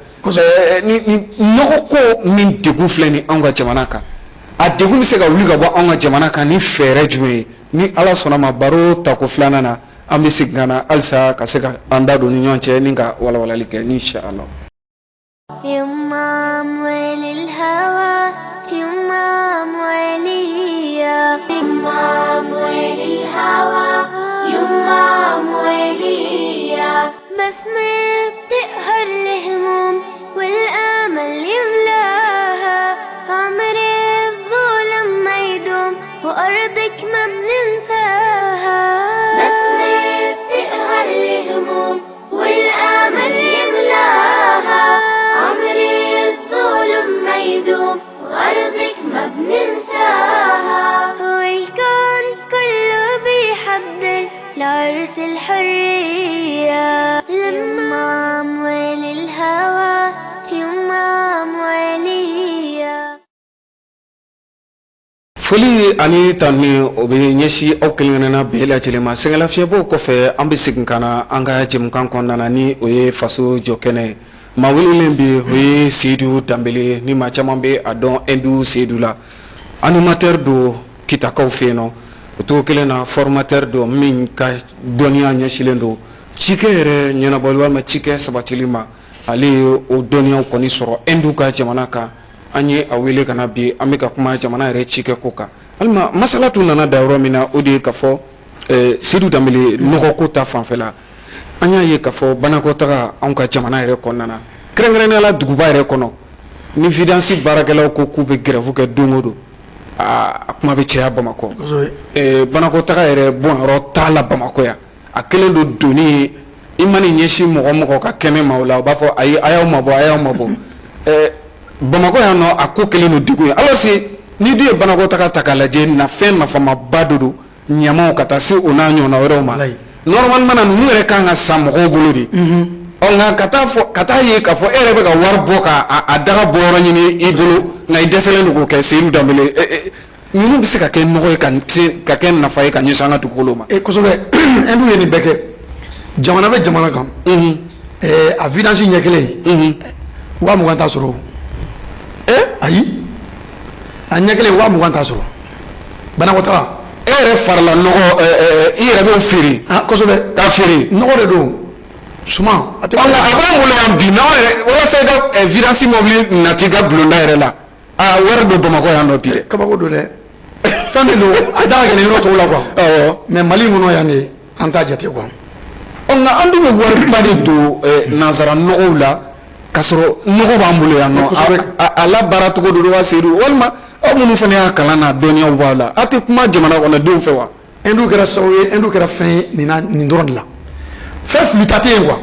Ni nɔgɔ ko min degun filɛ nin anw ka jamana kan, a degun bɛ se ka wuli ka bɔ anw ka jamana kan ni fɛɛrɛ jumɛn ye? Ni Ala sɔnna ma, baro tako filanan na, an bɛ segin ka na halisa ka se ka an da don ni ɲɔgɔn cɛ ni ka walawalali kɛ, inshallah. يما أموال الهوى، يما أموالية، يما أموال الهوى، يما أموالية، بسمة بتقهر الهموم والأمل يملاها، عمر الظلم ما يدوم وأرضك ما بننساها، بسمة بتقهر الهموم والأمل يملاها، عمر الظلم ما يدوم وأرضك ما بننساها، والكون كله بيحضر لعرس الحرية، لما أموال الهوى. Foli ani tanuni o bɛ ɲɛsin aw kelenkelenna bɛɛ lajɛlen ma. Sɛgɛnlafiɲɛbɔw kɔfɛ, an bɛ segin ka na an ka jɛmukan kɔnɔna na, ni o ye Faso Jɔ Kɛnɛ ye. Maa welelen bi, o ye Seyidu Danbele, ni maa caman bɛ a dɔn Hindu Seyidu la. Animateur don Kitakaw fɛ yen nɔ. O cogo kelen na, formateur don min ka dɔnniya ɲɛsinlen don cikɛ yɛrɛ ɲɛnabɔli walima cikɛ sabatili ma. Ale ye o dɔnniyaw kɔni sɔrɔ Hindu ka jamana kan. An ye a wele ka na bi, an bɛ ka kuma jamana yɛrɛ cikɛ ko kan. Walima masala tun nana da yɔrɔ min na, o de ye ka fɔ Seyidu Danbele, nɔgɔ ko ta fanfɛla, an y'a ye k'a fɔ banakɔtaga anw ka jamana yɛrɛ kɔnɔna na, kɛrɛnkɛrɛnnenya la duguba yɛrɛ kɔnɔ, ni vidange baarakɛlaw ko k'u bɛ grève kɛ don o don, a kuma bɛ caya Bamakɔ. Banakɔtaga yɛrɛ bɔnyɔrɔ t'a la Bamakɔ yan. A kɛlen don doni ye. I mana ɲɛsin mɔgɔ mɔgɔ ka kɛnɛ ma o la, u b'a fɔ: "Ayi, a y'aw mabɔ, a y'aw mabɔ." Bamakɔ yan nɔ, a ko kɛlen don degun ye. Alors que ni dun ye banakɔtaga ta k'a lajɛ, nafɛn nafamaba dɔ don, ɲamaw ka taa se o n'a ɲɔgɔnna wɛrɛw ma. Normalement na, ninnu yɛrɛ kan ka san mɔgɔw bolo de. Ɔ nka ka taa fɔ ka taa ye k'a fɔ e yɛrɛ bɛ ka wari bɔ ka a daga bɔ yɔrɔ ɲini i bolo, nka i dɛsɛlen don k'o kɛ. Seyidu Danbele, ninnu bɛ se ka kɛ nɔgɔ ye ka kɛ nafa ye ka ɲɛsin an ka dugukolo ma? E kosɛbɛ. Hindu ye nin bɛɛ kɛ. Jamana bɛ jamana kan, a vidange ɲɛ kelen, 20 000 t'a sɔrɔ. Ayi, a ɲɛ kelen, 20 000 t'a sɔrɔ, banakɔtaga. E yɛrɛ farala nɔgɔ, i yɛrɛ b'o feere? Ah, kosɛbɛ. K'a feere? Nɔgɔ de don, suman a tɛ. Nka a b'an bolo yan bi, n'anw yɛrɛ, walasa i ka vidange mobili nati i ka bulonda yɛrɛ la, aa, wari don Bamakɔ yan nɔ bi dɛ. Kabako don dɛ, fɛn min don, a da ka gɛlɛn yɔrɔ tɔw la quoi. Mais Mali in kɔnɔ yan de, an t'a jate quoi. Ɔ nka an dun bɛ wariba de don nanzara nɔgɔw la, k'a sɔrɔ nɔgɔ b'an bolo yan nɔ. A labaara cogo de don wa, Seyidu? Walima aw minnu fana y'a kalan n'a dɔnniyaw b'a la, aw tɛ kuma jamana kɔnɔdenw fɛ wa? Hindu kɛra sababu ye, Hindu kɛra fɛn ye nin na, nin dɔrɔn de la, fɛn filita tɛ yen quoi.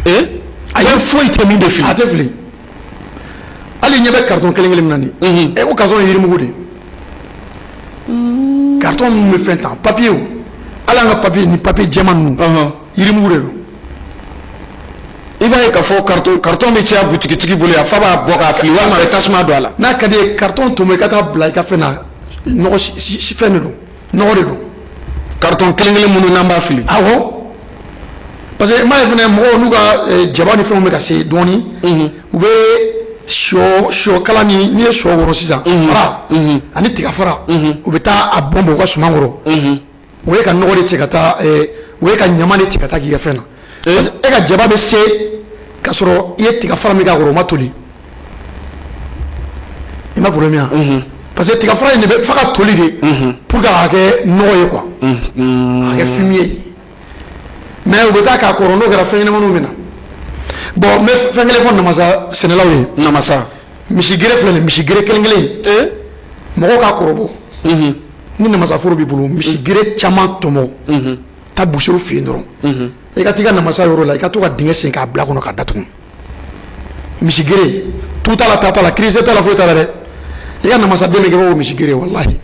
Ee, fɛn foyi tɛ min bɛ fili? A tɛ fili. Hali ɲɛ bɛ carton kelen kelen min na nin ye, e ko carton ye yirimugu de ye. Carton minnu bɛ fɛn ta, papier, hali an ka papier, ni papier jɛman ninnu, yirimugu de don. I b'a ye k'a fɔ carton bɛ caya butigitigi bolo yan, f'a b'a bɔ k'a fili walima a bɛ tasuma don a la. N'a ka di ye, carton tɔmɔ, i ka taa bila i ka fɛn na, nɔgɔ fɛn de don, nɔgɔ de don. Carton kelen kelen minnu n'an b'a fili? Awɔ, parce que n b'a ye fɛnɛ, mɔgɔw n'u ka jaba ni fɛnw bɛ ka se dɔɔni, u bɛ sɔ kala ni, n'i ye sɔ wɔrɔ sisan, fara ani tiga fara, u bɛ taa a bɔn bɔn u ka suman kɔrɔ. O ye ka nɔgɔ de cɛ ka taa, o ye ka ɲama de cɛ ka taa k'i ka fɛn na, parce que e ka jaba bɛ se ka sɔrɔ i ye tiga fara min k'a kɔrɔ, o ma toli. I ma problème ya? Parce que tiga fara in de bɛ f'a ka toli de pour que a ka kɛ nɔgɔ ye quoi, a ka kɛ fumier ye. Mais u bɛ taa k'a kɔrɔ, n'o kɛra, fɛn ɲɛnamaninw bɛ na. Bon, n bɛ fɛn kelen fɔ namasa sɛnɛlaw ye. Namasa. Misi gere filɛ nin, misi gere kelen kelen, mɔgɔw k'a kɔrɔbɔ. Ni namasa foro b'i bolo, misi gere caman tɔmɔ, taa boucher fɛ yen dɔrɔn, i ka t'i ka namasa yɔrɔ la, i ka to ka dingɛ sen k'a bila kɔnɔ k'a datugu. Misi gere, tu t'a la, ta t'a la, kirisɛ t'a la, foyi t'a la dɛ. I ka namasa den bɛ kɛ i b'a fɔ ko misi gere. Walahi,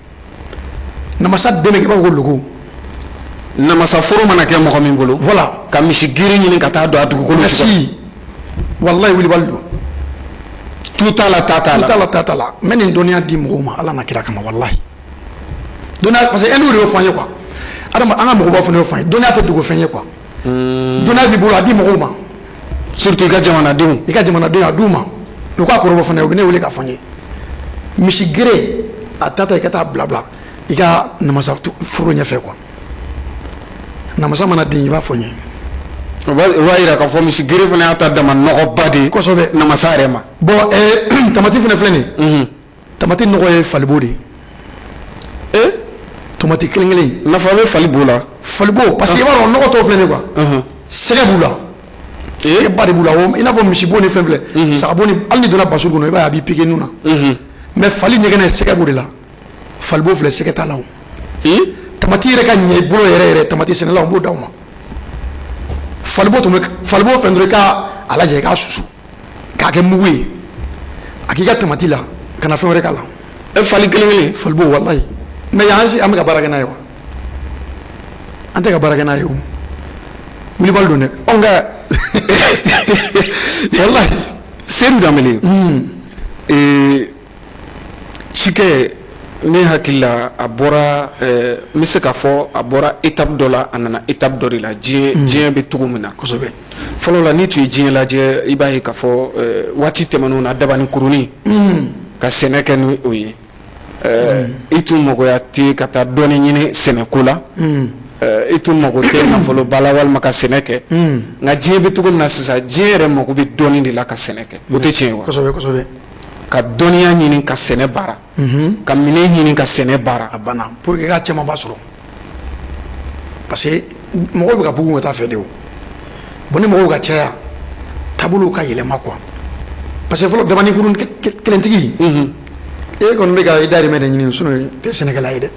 namasa den bɛ kɛ i b'a fɔ ko logo. Namasa foro mana kɛ mɔgɔ min bolo, voilà, ka misi gere ɲini ka taa don a dugukolo. Merci, walahi, wulibali don. Tu t'a la, ta t'a la. Tu t'a la, ta t'a la. N bɛ nin dɔnniya di mɔgɔw ma Ala n'a kira kama. Walahi, dɔnniya, parce que e n'u de y'o fɔ an ye quoi. Adama, an ka mɔgɔbaw fana y'o fɔ an ye, dɔnniya tɛ dogo fɛn ye quoi. Dɔnniya b'i bolo, a di mɔgɔw ma. Surtout i ka jamanadenw. I ka jamanadenw, a d'u ma, u k'a kɔrɔbɔ fana, u bɛ ne wele k'a fɔ n ye. Misi gere, a ta ta, i ka taa bila bila i ka namasa foro ɲɛfɛ quoi. Namasa mana den, i b'a fɔ n ye. O b'a yira k'a fɔ misi gere fana y'a ta dama nɔgɔba de ye. Kosɛbɛ. Namasa yɛrɛ ma. Bon, tamati fana filɛ nin ye, tamati nɔgɔ ye falibo de ye. Tomati kelen kelen. Nafa bɛ fali bo la? Falibo, parce que i b'a dɔn, nɔgɔ tɔw filɛ nin ye quoi, sɛgɛ b'u la, sɛgɛ ba de b'u la. O i n'a fɔ misibo ni fɛn filɛ, sagabo ni, hali n'i donna basu kɔnɔ, i b'a ye a b'i piqué nun na. Mais fali ɲɛgɛnɛ, sɛgɛ b'o de la. Falibo filɛ, sɛgɛ t'a la. O tamati yɛrɛ ka ɲɛ i bolo yɛrɛ yɛrɛ, tamati sɛnɛlaw, n b'o d'aw ma. Falibo tun bɛ falibo fɛn dɔrɔn, i k'a a lajɛ, i k'a susu k'a kɛ mugu ye, a k'i ka tamati la, ka na fɛn wɛrɛ k'a la. E, fali kelen kelen? Falibo, walayi. Mais yan, an bɛ ka baara kɛ n'a ye wa? An tɛ ka baara kɛ n'a ye. O wulibali don dɛ. Ɔ nka walayi. Seyidu Danbele, cikɛ Ne hakili la, a bɔra, n bɛ se k'a fɔ a bɔra étape dɔ la, a nana étape dɔ de la. Diɲɛ bɛ cogo min na, fɔlɔ la, n'i tun ye diɲɛ lajɛ, i b'a ye k'a fɔ waati tɛmɛnenw na, dabani kurunin ka sɛnɛ kɛ ni o ye, i tun magoya tɛ ka taa dɔɔni ɲini sɛnɛko la, i tun mago tɛ nafoloba la walima ka sɛnɛ kɛ. Nka diɲɛ bɛ cogo min na sisan, diɲɛ yɛrɛ mago bɛ dɔɔni de la ka sɛnɛ kɛ. O tɛ tiɲɛ ye wa? Kosɛbɛ, kosɛbɛ. Ka dɔnniya ɲini ka sɛnɛ baara, ka minɛn ɲini ka sɛnɛ baara. A banna, pour que i ka camanba sɔrɔ, parce que mɔgɔw bɛ ka bugun ka taa fɛ de. O bon, ni mɔgɔw ka caya, taabolow ka yɛlɛma quoi. Parce que fɔlɔ, dabani kurun kelentigi, e kɔni bɛ ka i dahirimɛ de ɲini, sinon i tɛ sɛnɛkɛla ye dɛ,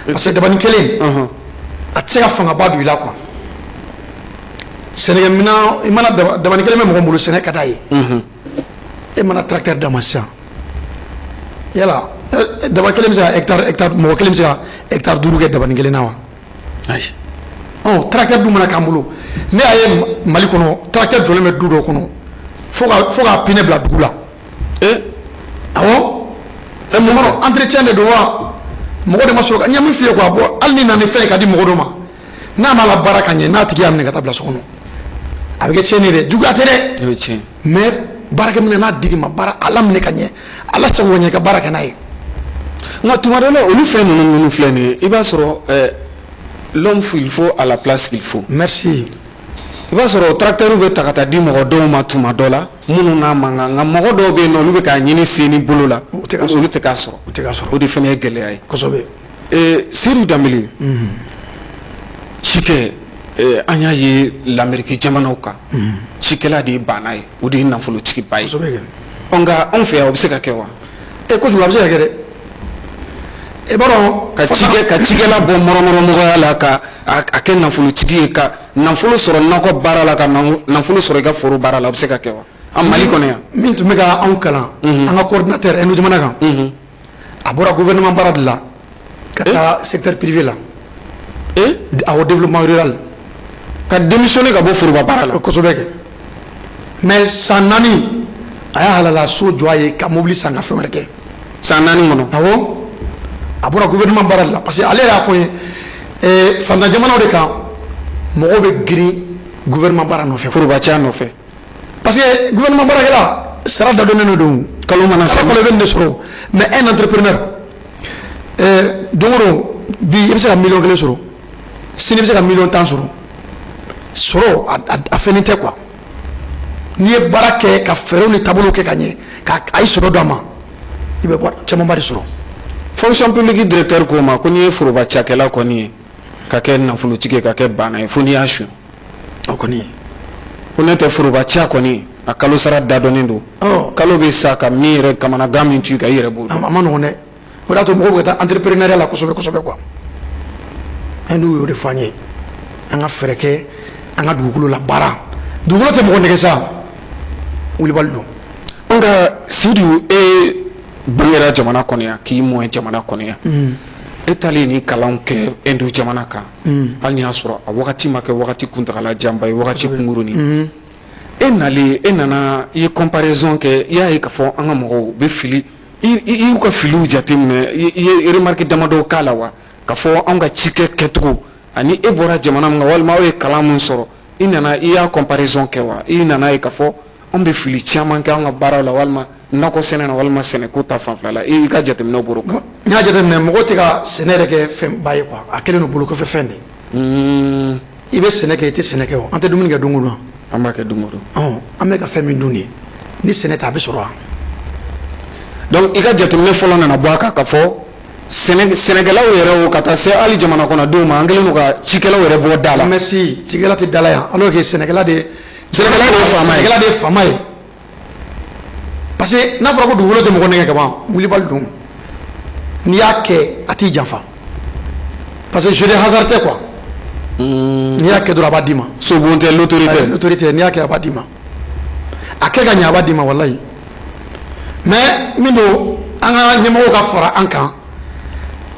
parce que dabani kelen, a tɛ se ka fangaba don i la quoi. Sɛnɛkɛminɛn, i mana dabani kelen bɛ mɔgɔ min bolo, sɛnɛ ka d'a ye, e mana tracteur d'a ma sisan, yala daba kelen bɛ se ka hectare, mɔgɔ kelen bɛ se ka hectare 5 kɛ dabani kelen na wa? Ayi. Ɔ, tracteur dun mana k'an bolo, ne y'a ye Mali kɔnɔ, tracteur jɔlen bɛ du dɔw kɔnɔ fo ka pneu bila dugu la. Awɔ, ɛ, mun kɔnɔ, entretien de don wa, mɔgɔ de ma sɔrɔ ka n ye min f'i ye quoi. Bon, hali ni nana ni fɛn ye ka di mɔgɔ dɔ ma, n'a m'a la baara ka ɲɛ, n'a tigi y'a minɛ ka taa bila so kɔnɔ, a bɛ kɛ tiɲɛni ye dɛ. Juguya tɛ dɛ. O ye tiɲɛ. Mais baarakɛminɛ, n'a dir'i ma, baara a laminɛ ka ɲɛ, ala sago ka ɲɛ, ka baara kɛ n'a ye. Nka tuma dɔ la, olu fɛn ninnu minnu filɛ nin ye, i b'a sɔrɔ l'homme il faut à la place qu'il faut. Merci. I b'a sɔrɔ tracteur bɛ ta ka taa di mɔgɔ dɔw ma tuma dɔ la minnu n'a man kan, nka mɔgɔ dɔw bɛ yen nɔ, olu bɛ k'a ɲini sen ni bolo la, O tɛ ka sɔrɔ. olu tɛ k'a sɔrɔ. O tɛ ka sɔrɔ. O de fana ye gɛlɛya ye. Seydou Danbele, cikɛ, an y'a ye Lamɛriki jamanaw kan, cikɛla de ye baana ye, o de ye nafolotigiba ye. Kosɛbɛ kɛ. Ɔ, nka anw fɛ yan, o bɛ se ka kɛ wa? E, kojugu, a bɛ se ka kɛ dɛ. I b'a dɔn. Ka cikɛ, ka cikɛla bɔ mɔrɔmɔrɔmɔgɔya la, ka a kɛ nafolotigi ye, ka nafolo sɔrɔ nakɔ baara la, ka nafolo sɔrɔ i ka foro baara la, o bɛ se ka kɛ wa an Mali kɔnɔ yan? Min tun bɛ ka anw kalan, an ka coordinateur Inde jamana kan, a bɔra gouvernement baara de la ka taa secteur privé la. Awɔ, développement rural. Ka démissionner ka bɔ foroba baara la? Kosɛbɛ kɛ. Mais san 4, a y'a halala so jɔ a ye, ka mobili san, ka fɛn wɛrɛ kɛ. San 4 kɔnɔ? Awɔ, a bɔra gouvernement baara de la, parce que ale yɛrɛ y'a fɔ n ye, fantan jamanaw de kan, mɔgɔw bɛ girin gouvernement baara nɔfɛ. Foroba ca nɔfɛ. Parce que gouvernement baarakɛla, sara dadɔnnen don. Kalo mana sa. Kalo i bɛ nin de sɔrɔ. Mais un entrepreneur, don o don, bi i bɛ se ka miliyɔn 1 sɔrɔ, sini i bɛ se ka miliyɔn 10 sɔrɔ. Sɔrɔ a fɛnnen tɛ quoi. N'i ye baara kɛ, ka fɛɛrɛw ni taabolow kɛ ka ɲɛ, ka a ye sɔrɔ d'a ma, i bɛ wari camanba de sɔrɔ. Fonction publique directeur ko ma ko n'i ye foroba cakɛla kɔni ye, ka kɛ nafolotigi ye, ka kɛ baana ye, fo n'i y'a suɲɛ. O kɔni. Ko ne tɛ, foroba ca kɔni, a kalo sara dadɔnnen don. Kalo bɛ sa, ka min yɛrɛ kamanagan min tu i kan, i yɛrɛ b'o dɔn. A ma nɔgɔn dɛ. O de y'a to mɔgɔw bɛ ka taa entrepreneuriat la kosɛbɛ kosɛbɛ quoi. An y'o de fɔ an ye, an ka fɛɛrɛ kɛ an ka dugukolo la baara. Dugukolo tɛ mɔgɔ nɛgɛ sa, wulibali don. Nka Seydou, e bangera jamana kɔnɔ yan, k'i mɔ jamana kɔnɔ yan, e taalen ni kalanw kɛ Inde jamana kan, hali ni y'a sɔrɔ a wagati ma kɛ wagati kuntagala janba ye, wagati kunkurunin, e nalen, e nana, i ye comparaison kɛ, i y'a ye k'a fɔ an ka mɔgɔw bɛ fili, i y'u ka filiw jateminɛ, i ye remarque damadɔ k'a la wa, k'a fɔ anw ka cikɛ kɛcogo ani e bɔra jamana min kan, walima aw ye kalan min sɔrɔ, i nana, i y'a comparaison kɛ wa, i nana ye k'a fɔ anw bɛ fili caman kɛ an ka baaraw la, walima nakɔ sɛnɛ na, walima sɛnɛko ta fanfɛla la, i ka jateminɛw bɔr'o kan? N y'a jateminɛ, mɔgɔw tɛ ka sɛnɛ yɛrɛ kɛ fɛnba ye quoi. A kɛlen don bolokɔfɛ fɛn de ye. I bɛ sɛnɛ kɛ, i tɛ sɛnɛ kɛ, o an tɛ dumuni kɛ don o don. An b'a kɛ don o don. Ɔn, an bɛ ka fɛn min dun nin ye, ni sɛnɛ tɛ, a bɛ sɔrɔ wa? Donc i ka jateminɛ fɔlɔ nana bɔ a kan k'a fɔ sɛnɛkɛlaw yɛrɛ, o ka taa se hali jamana kɔnɔdenw ma, an kɛlen don ka cikɛlaw yɛrɛ bɔ da la. Merci, cikɛla tɛ da la yan, alors que sɛnɛkɛla de Sɛnɛkɛla de ye faama ye. Sɛnɛkɛla de ye faama ye, parce que n'a fɔra ko dugukolo tɛ mɔgɔ nɛgɛ ka ban, wulibali don. N'i y'a kɛ, a t'i janfa, parce que jeu de hasard tɛ quoi. N'i y'a kɛ dɔrɔn, a b'a d'i ma. Sobon tɛ, loterie tɛ. Loterie tɛ. N'i y'a kɛ, a b'a d'i ma. A kɛ ka ɲɛ, a b'a d'i ma, walayi. Mais min don, an ka ɲɛmɔgɔw ka fara an kan,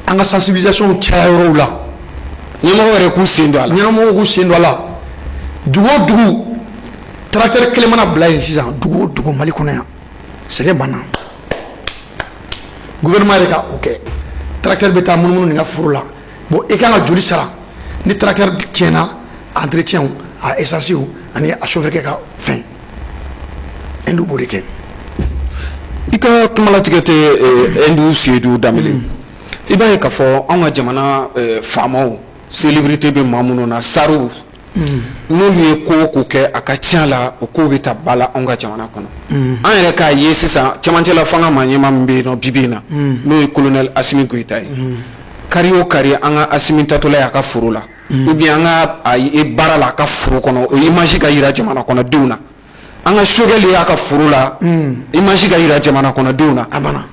an ka sensibilisation caya yɔrɔw la. Ɲɛmɔgɔ yɛrɛ k'u sen don a la. Ɲɛmɔgɔw k'u sen don a la. Dugu o dugu, tracteur kelen mana bila yen sisan, dugu o dugu Mali kɔnɔ yan, sɛgɛn banna. Gouvernement yɛrɛ ka o kɛ. Tracteur bɛ taa munumunu nin ka foro la. Bon, i kan ka joli sara ni tracteur tiɲɛna, entretien, a essence ani a chauffeur kɛ ka fɛn. Inde b'o de kɛ. I ka kumalatigɛ tɛ Inde Seydou Danbele. I b'a ye k'a fɔ anw ka jamana faamaw, célébrité bɛ maa minnu na, sariw, n'olu ye ko o ko kɛ, a ka ca la, o ko bɛ ta ba la anw ka jamana kɔnɔ. An yɛrɛ k'a ye sisan, cɛmancɛla fanga maa ɲɛmaa min bɛ yen nɔ bi bi in na, n'o ye colonel Assimi Goïta ye, kari o kari, an ka Assimi tatɔla ye a ka foro la ou bien an ka a ye baara la a ka foro kɔnɔ, o image ka yira jamana kɔnɔdenw na. An ka Choguel y'a ka foro la, image ka yira jamana kɔnɔdenw na. A banna.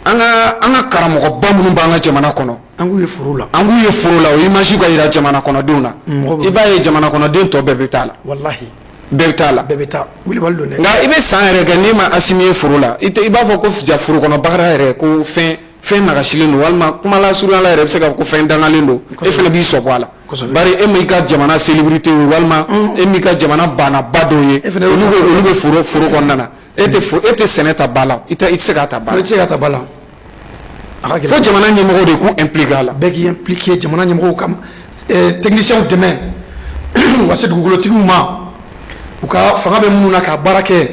An ka karamɔgɔba minnu b'an ka jamana kɔnɔ, An k'u ye foro la. An k'u ye foro la, o image ka yira jamana kɔnɔdenw na. Mɔgɔ I b'a ye, jamana kɔnɔden tɔ bɛɛ bɛ taa la. Walahi. Bɛɛ bɛ taa la. Bɛɛ bɛ taa, wulibali don dɛ. Nka i bɛ san yɛrɛ kɛ, n'i ma Assimi ye foro la, i tɛ, i b'a fɔ ko ja foro kɔnɔ baara yɛrɛ, ko fɛn nagasilen don, walima kuma la surunya la yɛrɛ, i bɛ se k'a fɔ ko fɛn dangalen don. E fana b'i sɔbɔ a la. Bari e m'i ka jamana célébrité ye, walima e m'i ka jamana banaba dɔw ye, E fana olu bɛ foro kɔnɔna na. E tɛ sɛnɛ ta ba la, i tɛ se k'a ta ba I la. tɛ se ka ta ba la, a ka Fo gɛlɛn. jamana ɲɛmɔgɔw de k'u impliqué a la. Bɛɛ k'i impliqué, jamana ɲɛmɔgɔw ka techniciens dɛmɛ, u ka se dugukolotigiw ma, u ka fanga bɛ minnu na ka baara kɛ,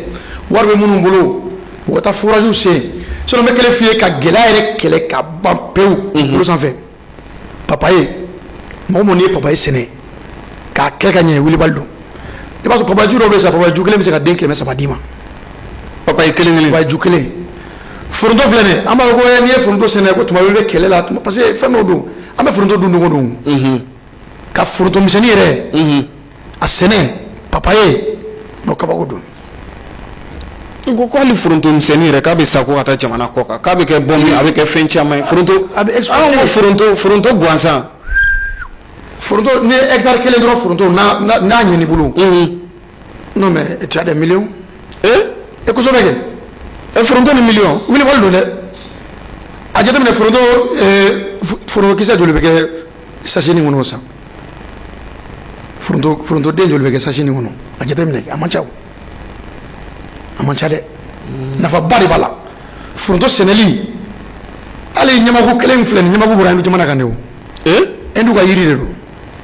wari bɛ minnu bolo, u ka taa forage sen. Sinon n bɛ kelen f'i ye, ka gɛlɛya yɛrɛ kɛlɛ ka ban pewu dugukolo sanfɛ, papaye. Mɔgɔ mun n'i ye papaye sɛnɛ k'a kɛ ka ɲɛ, wulibali don. I b'a sɔrɔ papaye ju dɔw bɛ yen sisan, papaye ju kelen bɛ se ka den 300 d'i ma. Papaye kelen kelen. Papaye ju kelen. Foronto filɛ nin ye, an b'a fɔ ko n'i ye foronto sɛnɛ, ko tuma bɛɛ i bɛ kɛlɛ la, parce que fɛn dɔw don, an bɛ foronto dun don o don. Ka foronto misɛnnin yɛrɛ a sɛnɛ, papaye n'o, kabako don. I ko hali foronto misɛnnin yɛrɛ, k'a bɛ sa ko ka taa jamana kɔ kan, k'a bɛ kɛ bɔnbi, a bɛ kɛ fɛn caman ye, foronto. A bɛ exporter. An ko foronto gansan. Foronto, ni ye hectare kelen dɔrɔn foronto n'a ɲɛn'i bolo, non mais tu as des millions. E kosɛbɛ kɛ. E, foronto ni miliyɔn. Wulibali don dɛ. A jateminɛ, foronto foronto kisɛ joli bɛ kɛ sachet nin kɔnɔ sisan? Foronto den joli bɛ kɛ sachet nin kɔnɔ? A jateminɛ, a man ca o, a man ca dɛ. Nafaba de b'a la, foronto sɛnɛli. Hali ɲamaku kelen filɛ nin, ɲamaku bɔra Inde jamana kan de o. Inde ka yiri de don.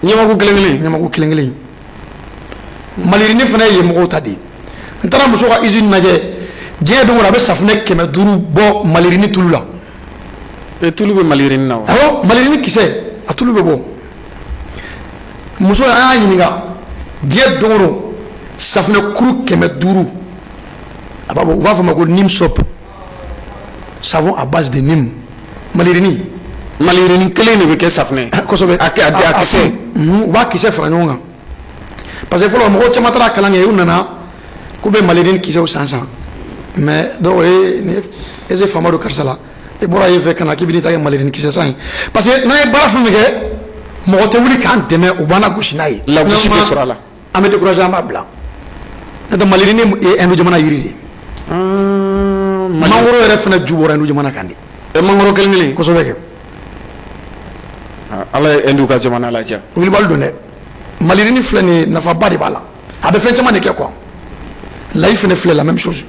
Ɲamaku kelen kelen. Ɲamaku kelen kelen. Maliyirini fana ye yen mɔgɔw ta de ye. N taara muso ka usine lajɛ, diɲɛ don o don a bɛ safunɛ 500 bɔ maliyirini tulu la. E, tulu bɛ maliyirini na wa? Awɔ, maliyirini kisɛ, a tulu bɛ bɔ. Muso, an y'a ɲininka, diɲɛ don o don safunɛ kuru 500 a b'a bɔ. U b'a fɔ a ma ko neem soap, savon à base de neem, maliyirini. Maliyirini kelen de bɛ kɛ safunɛ ye? Kosɛbɛ. A kisɛ. U b'a kisɛ fara ɲɔgɔn kan, parce que fɔlɔ mɔgɔw caman taara kalan kɛ, u nana k'u bɛ maliyirini kisɛw san san, mais dɔw ye ni est-ce que faama don karisa la, i bɔra yen fɛ ka na k'i bɛ n'i ta kɛ maliyirini kisɛ san ye. Parce que n'an ye baara fɛn fɛn kɛ, mɔgɔ tɛ wuli k'an dɛmɛ, u b'an lagosi n'a ye. Lagosi tɛ sɔrɔ a la. An bɛ décourager, an b'a bila. N'o tɛ, maliyirini ye Inde jamana yiri de ye. Mangoro yɛrɛ fana ju bɔra Inde jamana kan de. E, mangoro kelen kelen. Kosɛbɛ kɛ. Ah, Ala ye Inde ka jamana ladiya. Wulibali don dɛ. Maliyirini filɛ nin ye, nafaba de b'a la, a bɛ fɛn caman de kɛ quoi. Layi fana filɛ, la même chose.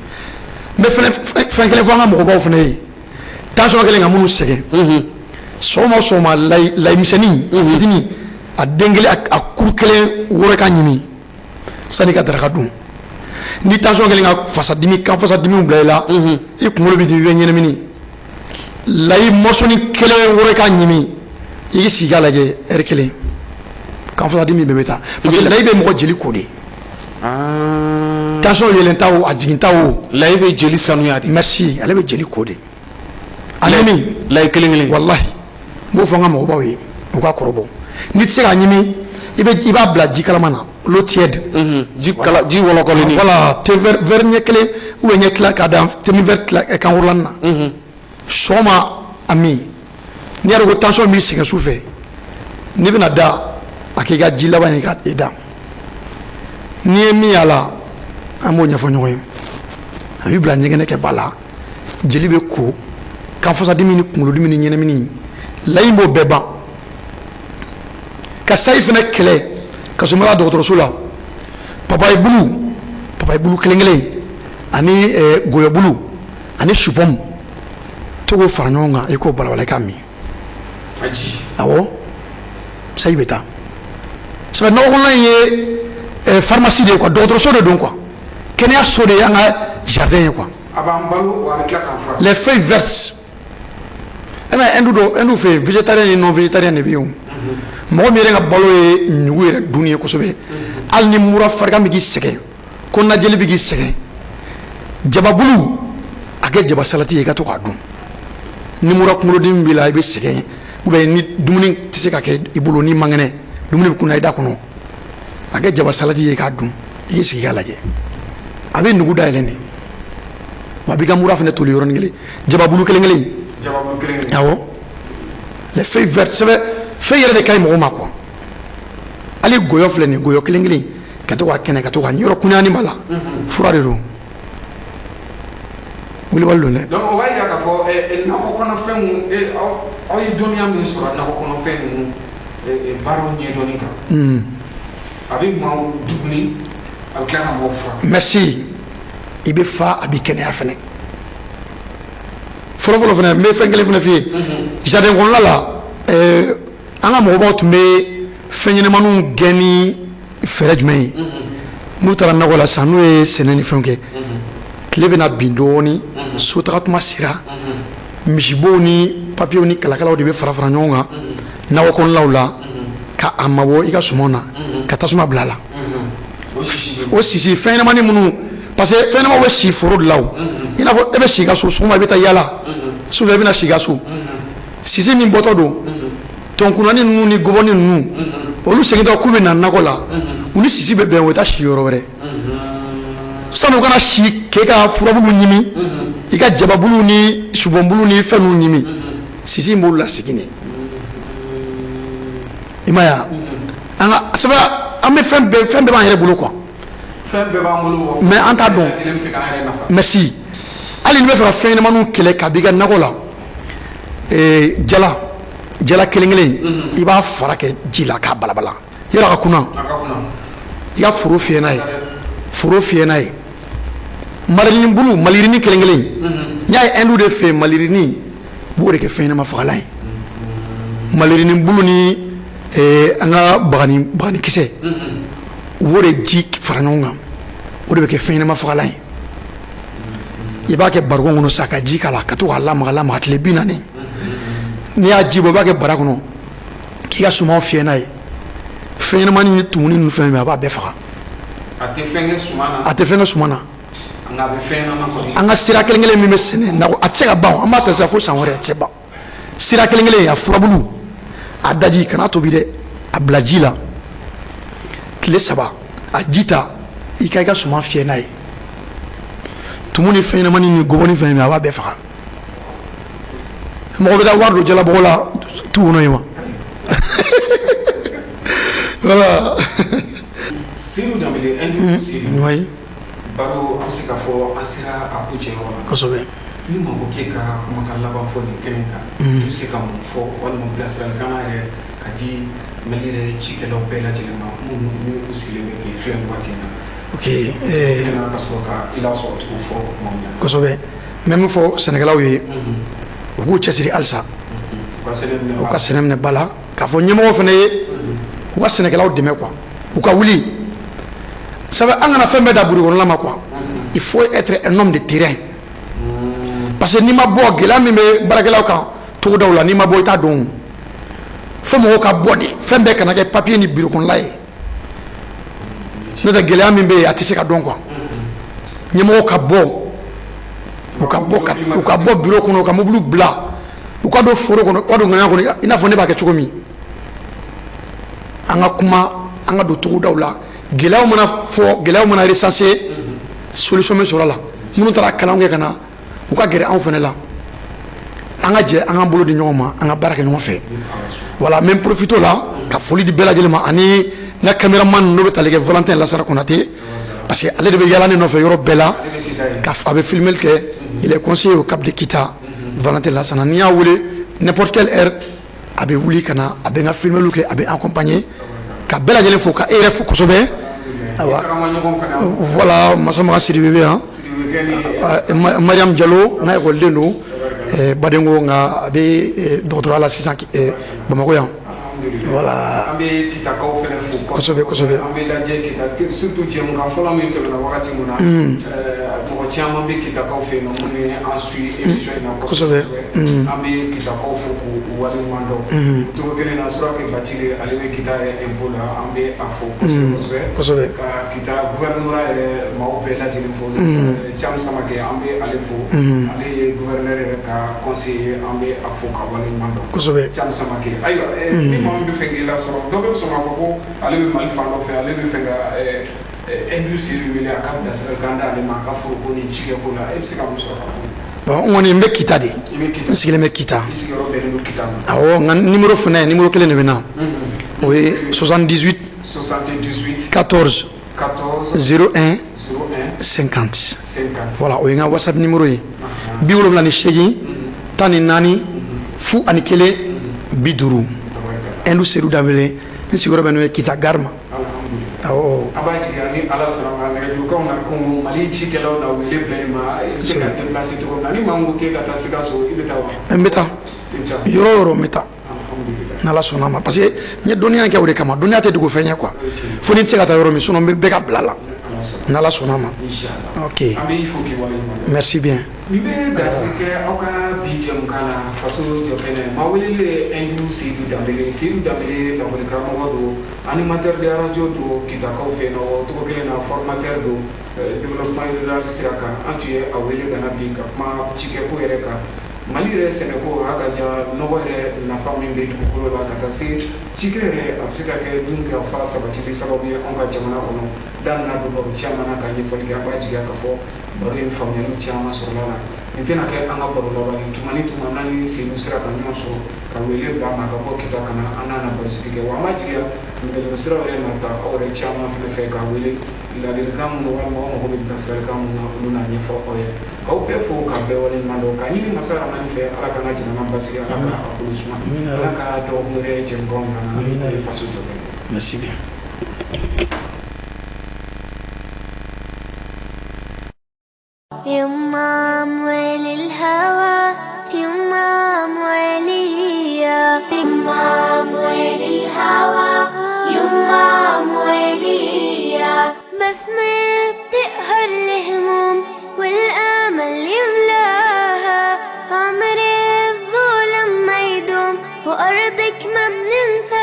N bɛ fɛnɛ fɛn kelen fɔ an ka mɔgɔbaw fana ye, tension kelen ka minnu sɛgɛn. Sɔgɔma o sɔgɔma, layi, layi misɛnnin fitinin, a den kelen, a kuru kelen wɔrɔ ka ɲimi sanni ka daraka dun. Ni tension kelen ka fasadimi, kan fasadimiw bila i la, i kunkolo bɛ dimi, i bɛ ɲɛnamini, layi mɔsɔnni kelen wɔrɔ ka ɲimi, i k'i sigi k'a lajɛ ɛri kelen, kan fasadimi bɛɛ bɛ taa, parce que layi bɛ mɔgɔ jeli ko de. Tension yɛlɛn ta o, a jigin ta o. Layi bɛ jeli sanuya de. Merci, ale bɛ jeli ko de. Ale min Layi kelen kelen. Walahi, n b'o fɔ n ka mɔgɔbaw ye, u ka kɔrɔbɔ. N'i tɛ se k'a ɲimi, i b'a bila ji kalama na, l'eau tiède. Ji kala, ji wɔlɔkɔlini. Voilà, thé vert, verre ɲɛ kelen ou bien ɲɛ tila k'a dan thé verre tila kankɔrɔlanin na sɔgɔma, a min. N'i y'a dɔn ko tension b'i sɛgɛn su fɛ, n'i bɛna da, a k'i ka ji laban ye ka i da. N'i ye min y'a la, an b'o ɲɛfɔ ɲɔgɔn ye. A b'i bila ɲɛgɛnɛ kɛ ba la, jeli bɛ ko, kanfasadimi ni kunkolodimi ni ɲɛnamini, layi b'o bɛɛ ban. Ka sayi fana kɛlɛ, ka sɔrɔ ma dɔgɔtɔrɔso la, papaye bulu, papaye bulu kelen kelen ani goyɔ bulu ani chou pomme. To k'o fara ɲɔgɔn kan, i k'o balabala, i k'a min. Awɔ, sayi bɛ taa. Sabu nakɔ kɔnɔna in ye pharmacie de ye quoi, dɔgɔtɔrɔso de don quoi, kɛnɛyaso de ye an ka jardin ye quoi. A b'an balo wa a bɛ tila k'an furakɛ. Les feuilles vertes, e ma Inde dɔ, Inde fɛ yen, végétarien ni non végétarien de bɛ yen. O mɔgɔ min yɛrɛ ka balo ye ɲugu yɛrɛ dunni ye kosɛbɛ, hali ni mura farigan bɛ k'i sɛgɛn, kɔnɔnajeli bɛ k'i sɛgɛn, jababulu a kɛ jaba salati ye, i ka to k'a dun. Ni mura kunkolodimi b'i la, i bɛ sɛgɛn, ou bien ni dumuni tɛ se ka kɛ i bolo, n'i man kɛnɛ, dumuni bɛ kunna i da kɔnɔ, a kɛ jaba salati ye k'a dun, i k'i sigi k'a lajɛ, a bɛ nugu dayɛlɛ de, wa a b'i ka mura fana toli yɔrɔnin kelen. Jababulu kelen kelen. Jababulu kelen kelen. Awɔ, les feuilles vertes, sɛbɛ feuille yɛrɛ de ka ɲi mɔgɔ ma quoi. Hali gɔyɔ filɛ nin ye, gɔyɔ kelen kelen, ka to k'a kɛnɛ, ka to k'a yɔrɔ kunyani b'a la, fura de don, wulibali don dɛ. Donc o b'a yira k'a fɔ nakɔ kɔnɔfɛnw, aw ye dɔnniya min sɔrɔ nakɔ kɔnɔfɛn ninnu baaraw ɲɛdɔnni kan, a bɛ maaw duguni, a bɛ tila ka maaw furakɛ. Merci. I bɛ fa, a b'i kɛnɛya fɛnɛ. Fɔlɔfɔlɔ fɛnɛ, n bɛ fɛn kelen fɛnɛ f'i ye. Jardin kɔnɔna la, an ka mɔgɔbaw tun bɛ fɛn ɲɛnɛmaninw gɛn ni fɛɛrɛ jumɛn ye? N'u taara nakɔ la sisan, n'u ye sɛnɛ ni fɛnw kɛ, tile bɛna bin dɔɔnin, sotaga tuma sera, misibow ni papiyew ni kalakalaw de bɛ fara fara ɲɔgɔn kan nakɔ kɔnɔlaw la ka a mabɔ i ka sumanw na, ka tasuma bila a la. O sisi fɛn ɲɛnɛmanin minnu, parce que fɛn ɲɛnɛmaw bɛ si foro de la. O i n'a fɔ e bɛ si i ka so, sɔgɔma i bɛ taa yala, sufɛ i bɛna si i ka so, sisi min bɔtɔ don, tɔnkunnani ninnu ni gɔbɔni ninnu, olu segintɔ k'u bɛ na nakɔ la, u ni sisi bɛ bɛn, u bɛ taa si yɔrɔ wɛrɛ. Sani u kana si k'e ka furabulu ɲimi, i ka jababulu ni subɔnbulu ni fɛn ninnu ɲimi, sisi in b'olu lasegin de. I ma ye wa? An ka sɛbɛn, an bɛ fɛn bɛɛ, fɛn bɛɛ b'an yɛrɛ bolo quoi. Fɛn bɛɛ b'an bolo. Mais an t'a dɔn. Lajɛlen bɛ se k'an yɛrɛ nafa. Merci. Hali n'i bɛ fɛ ka fɛn ɲɛnamaninw kɛlɛ ka b'i ka nakɔ la, jala jala kelen kelen, i b'a fara kɛ ji la k'a balabala, yɔrɔ a ka kunna. A ka kunna. I ka foro fiyɛ n'a ye, foro fiyɛ n'a ye. Maliyirinin bulu, maliyirinin kelen kelen, n y'a ye Inde de fɛ yen, maliyirinin u b'o de kɛ fɛn ɲɛnama fagalan ye. Maliyirinin bulu ni an ka bagani baganikisɛ, u b'o de ji fara ɲɔgɔn kan, o de bɛ kɛ fɛn ɲɛnama fagalan ye. I b'a kɛ barikon kɔnɔ sa, ka ji k'a la, ka to k'a lamaga lamaga tile 40. N'i y'a ji bɔ, i b'a kɛ bara kɔnɔ k'i ka sumanw fiyɛ n'a ye. Fɛn ɲɛnamanin ni tumuni ninnu, fɛn a b'a bɛɛ faga. A tɛ fɛn kɛ suman na. A tɛ fɛn kɛ suman na. Nka a bɛ fɛn ɲɛnama kɔni. An ka sira kelen kelen min bɛ sɛnɛ nakɔ, a tɛ se ka ban, an b'a ta sisan fo san wɛrɛ, a tɛ se ban. Sira kelen kelen, a furabulu, a daji, kana tobi dɛ, a bila ji la tile 3, a ji ta, i ka suman fiyɛ n'a ye. Tumu ni fɛn ɲɛnamanin ni gɔbɔni fɛn, a b'a bɛɛ faga. Mɔgɔ bɛ taa wari don jalabɔgɔ la tu kɔnɔ yen wa? Voilà. Seydou Dembele, Inde Seydou. Oui. Baro, an bɛ se k'a fɔ an sera a kuncɛyɔrɔ la. Kosɛbɛ. Ni maa ko k'e ka kumakan laban fɔ nin kɛnɛ kan, i bɛ se ka mun fɔ, walima bilasiralikan yɛrɛ ka di Mali yɛrɛ cikɛlaw bɛɛ lajɛlen ma, minnu ni u sigilen bɛ k'i filɛ nin waati in na? Ok. Ka sɔrɔ ka i lasɔrɔ cogo fɔ maaw ɲɛna. Kosɛbɛ. N bɛ min fɔ sɛnɛkɛlaw ye, u k'u cɛsiri halisa. U ka sɛnɛ minɛ. U ka sɛnɛ minɛ ba la. K'a fɔ ɲɛmɔgɔ fana ye, u ka sɛnɛkɛlaw dɛmɛ quoi, u ka wuli. Sabu an kana fɛn bɛɛ da buru kɔnɔna ma quoi. Il faut être un homme de terrain. Parce que n'i ma bɔ, gɛlɛya min bɛ baarakɛlaw kan togodaw la, n'i ma bɔ, i t'a dɔn. Fo mɔgɔw ka bɔ de, fɛn bɛɛ kana kɛ papier ni bureau kɔnɔla ye. N'o tɛ, gɛlɛya min bɛ yen, a tɛ se ka dɔn quoi. Ɲɛmɔgɔw ka bɔ, u ka bɔ ka u ka bɔ bureau kɔnɔ, u ka mobili bila, u ka don foro kɔnɔ, u ka don ŋaɲa kɔnɔ, i n'a fɔ ne b'a kɛ cogo min. An ka kuma, an ka don togodaw la. Gɛlɛyaw mana fɔ, gɛlɛyaw mana recenser, solution bɛ sɔrɔ a la. Minnu taara kalan kɛ ka na, u ka gɛrɛ anw fana la, an ka jɛ, an k'an bolo di ɲɔgɔn ma, an ka baara kɛ ɲɔgɔn fɛ. Voilà, n bɛ profiter o la ka foli di bɛɛ lajɛlen ma, ani n ka caméraman n'o bɛ tali kɛ Valentin Lasara Konate, parce que ale de bɛ yaala ne nɔfɛ yɔrɔ bɛɛ la, ka a bɛ filmer kɛ. Il est conseiller au CAP de Kita, Valentin Lasana. N'i y'a wele n'importe quelle heure, a bɛ wuli ka na, a bɛ n ka filmeliw kɛ, a bɛ accompagner. Ka bɛɛ lajɛlen fo, ka e yɛrɛ fo kosɛbɛ. Ayiwa, voilà, Masamaga Sidibe bɛ yan, Mariam Diallo, n ka ekɔliden don. Badenko, nka a bɛ dɔgɔtɔrɔya la sisan Bamakɔ yan. Voilà. An bɛ Kitakaw fɛnɛ fo. Kosɛbɛ, kosɛbɛ. An bɛ lajɛ Kita, surtout jɛmukan fɔlɔ min tɛmɛna wagati min na, mɔgɔ caman bɛ Kitakaw fɛ yen nɔ minnu ye an suit émission in na kosɛbɛ. An bɛ Kitakaw fo k'u waleɲuman dɔn. O cogo kelen na, Surake Bacili, ale bɛ Kita yɛrɛ impôt la, an bɛ a fo kosɛbɛ kosɛbɛ. Kosɛbɛ. Ka Kita gouvernorat yɛrɛ maaw bɛɛ lajɛlen fo. Cam Samake, an bɛ ale fo, ale ye gouverneur yɛrɛ ka conseiller, an bɛ a fo ka waleɲuman dɔn. Kosɛbɛ. Cam Samake. Ayiwa, ni maa min bɛ fɛ k'i lasɔrɔ, dɔ bɛ sɔn k'a fɔ ko ale bɛ Mali fan dɔ fɛ, ale bɛ fɛ ka Indou Seydou wele a ka bilasiralikan d'ale ma a ka foroko ni cikɛko la, e bɛ se ka mun sɔrɔ ka fɔ? Bon, n kɔni n bɛ Kita de. I bɛ Kita. N sigilen bɛ Kita. I sigiyɔrɔ bɛnnen don Kita ma. Awɔ, nka numéro fana, numéro kelen de bɛ na, o ye 78 78 14 14 01 01 50. 50. Voilà, o ye n ka WhatsApp numéro ye, 78 14 01 50. Indou Seydou Danbele, n sigiyɔrɔ bɛnnen bɛ Kita gare ma. Alhamdulillah. Awɔ. An b'a jigiya ni Ala sɔnna ma, nɛgɛjurukanw na ko Mali cikɛlaw na wele bila i ma, i bɛ se ka déplacer cogo min na. Ni maa min ko k'e ka taa Sikaso, i bɛ taa wa? N bɛ taa. I bɛ taa. Yɔrɔ o yɔrɔ, n bɛ taa. Alhamdulillah. N'Ala sɔnna ma, parce que n ye dɔnniya kɛ o de kama. Dɔnniya tɛ dogo fɛn ye quoi, fo ni n tɛ se ka taa yɔrɔ min, sinon n bɛ bɛɛ ka bila la. Ala sɔnna. N'Ala sɔnna ma. Inchallah. Ok. An bɛ i fo k'i waleɲuman dɔn. Merci bien. Ni bɛ dasiri kɛ aw ka bi jɛmukan na Faso Jɔ Kɛnɛ, maa welelen ye Indou Seydou Danbele. Seydou Danbele, lakɔli karamɔgɔ don, animateur de radio don Kitakaw fɛ yen nɔ, o cogo kelen na formateur don développement rural sira kan. An tun ye a wele ka na bi ka kuma cikɛko yɛrɛ kan, Mali yɛrɛ sɛnɛko, a ka ja nɔgɔ yɛrɛ nafa min bɛ dugukolo la, ka taa se cikɛ yɛrɛ, a bɛ se ka kɛ dun ka fa sabatili sababu ye anw ka jamana kɔnɔ. Da nana don baro caman na ka ɲɛfɔli kɛ. An b'a jigiya ka fɔ baro in faamuyali caman sɔrɔla la. Nin tɛna kɛ an ka baro laban ye. Tuma ni tuma, n'an ni Seydou sera ka ɲɔgɔn sɔrɔ ka wele bila a ma ka bɔ Kita ka na, an n'a na barosigi kɛ. Wa an b'a jigiya nɛgɛjuru siraw yɛrɛ na ta aw yɛrɛ caman fɛnɛ fɛ ka wele ladilikan minnu walima aw mago bɛ bilasiralikan minnu na, olu n'a ɲɛfɔ aw ye. K'aw bɛɛ fo ka bɛɛ waleɲuman dɔn, k'a ɲini masa Ramani fɛ, Ala k'an ka jamana basigi, Ala ka a bolo suma, Ala ka dɔgɔkun wɛrɛ jɛmukanw yira an na. Ni o ye Faso Jɔ Kɛnɛ. Merci bien. يما أموال الهوى، يما أموالية، يما أموال الهوى، يما أموالية، بسمة بتقهر الهموم والآمل يملاها، عمر الظلم ما يدوم وأرضك ما بننسى.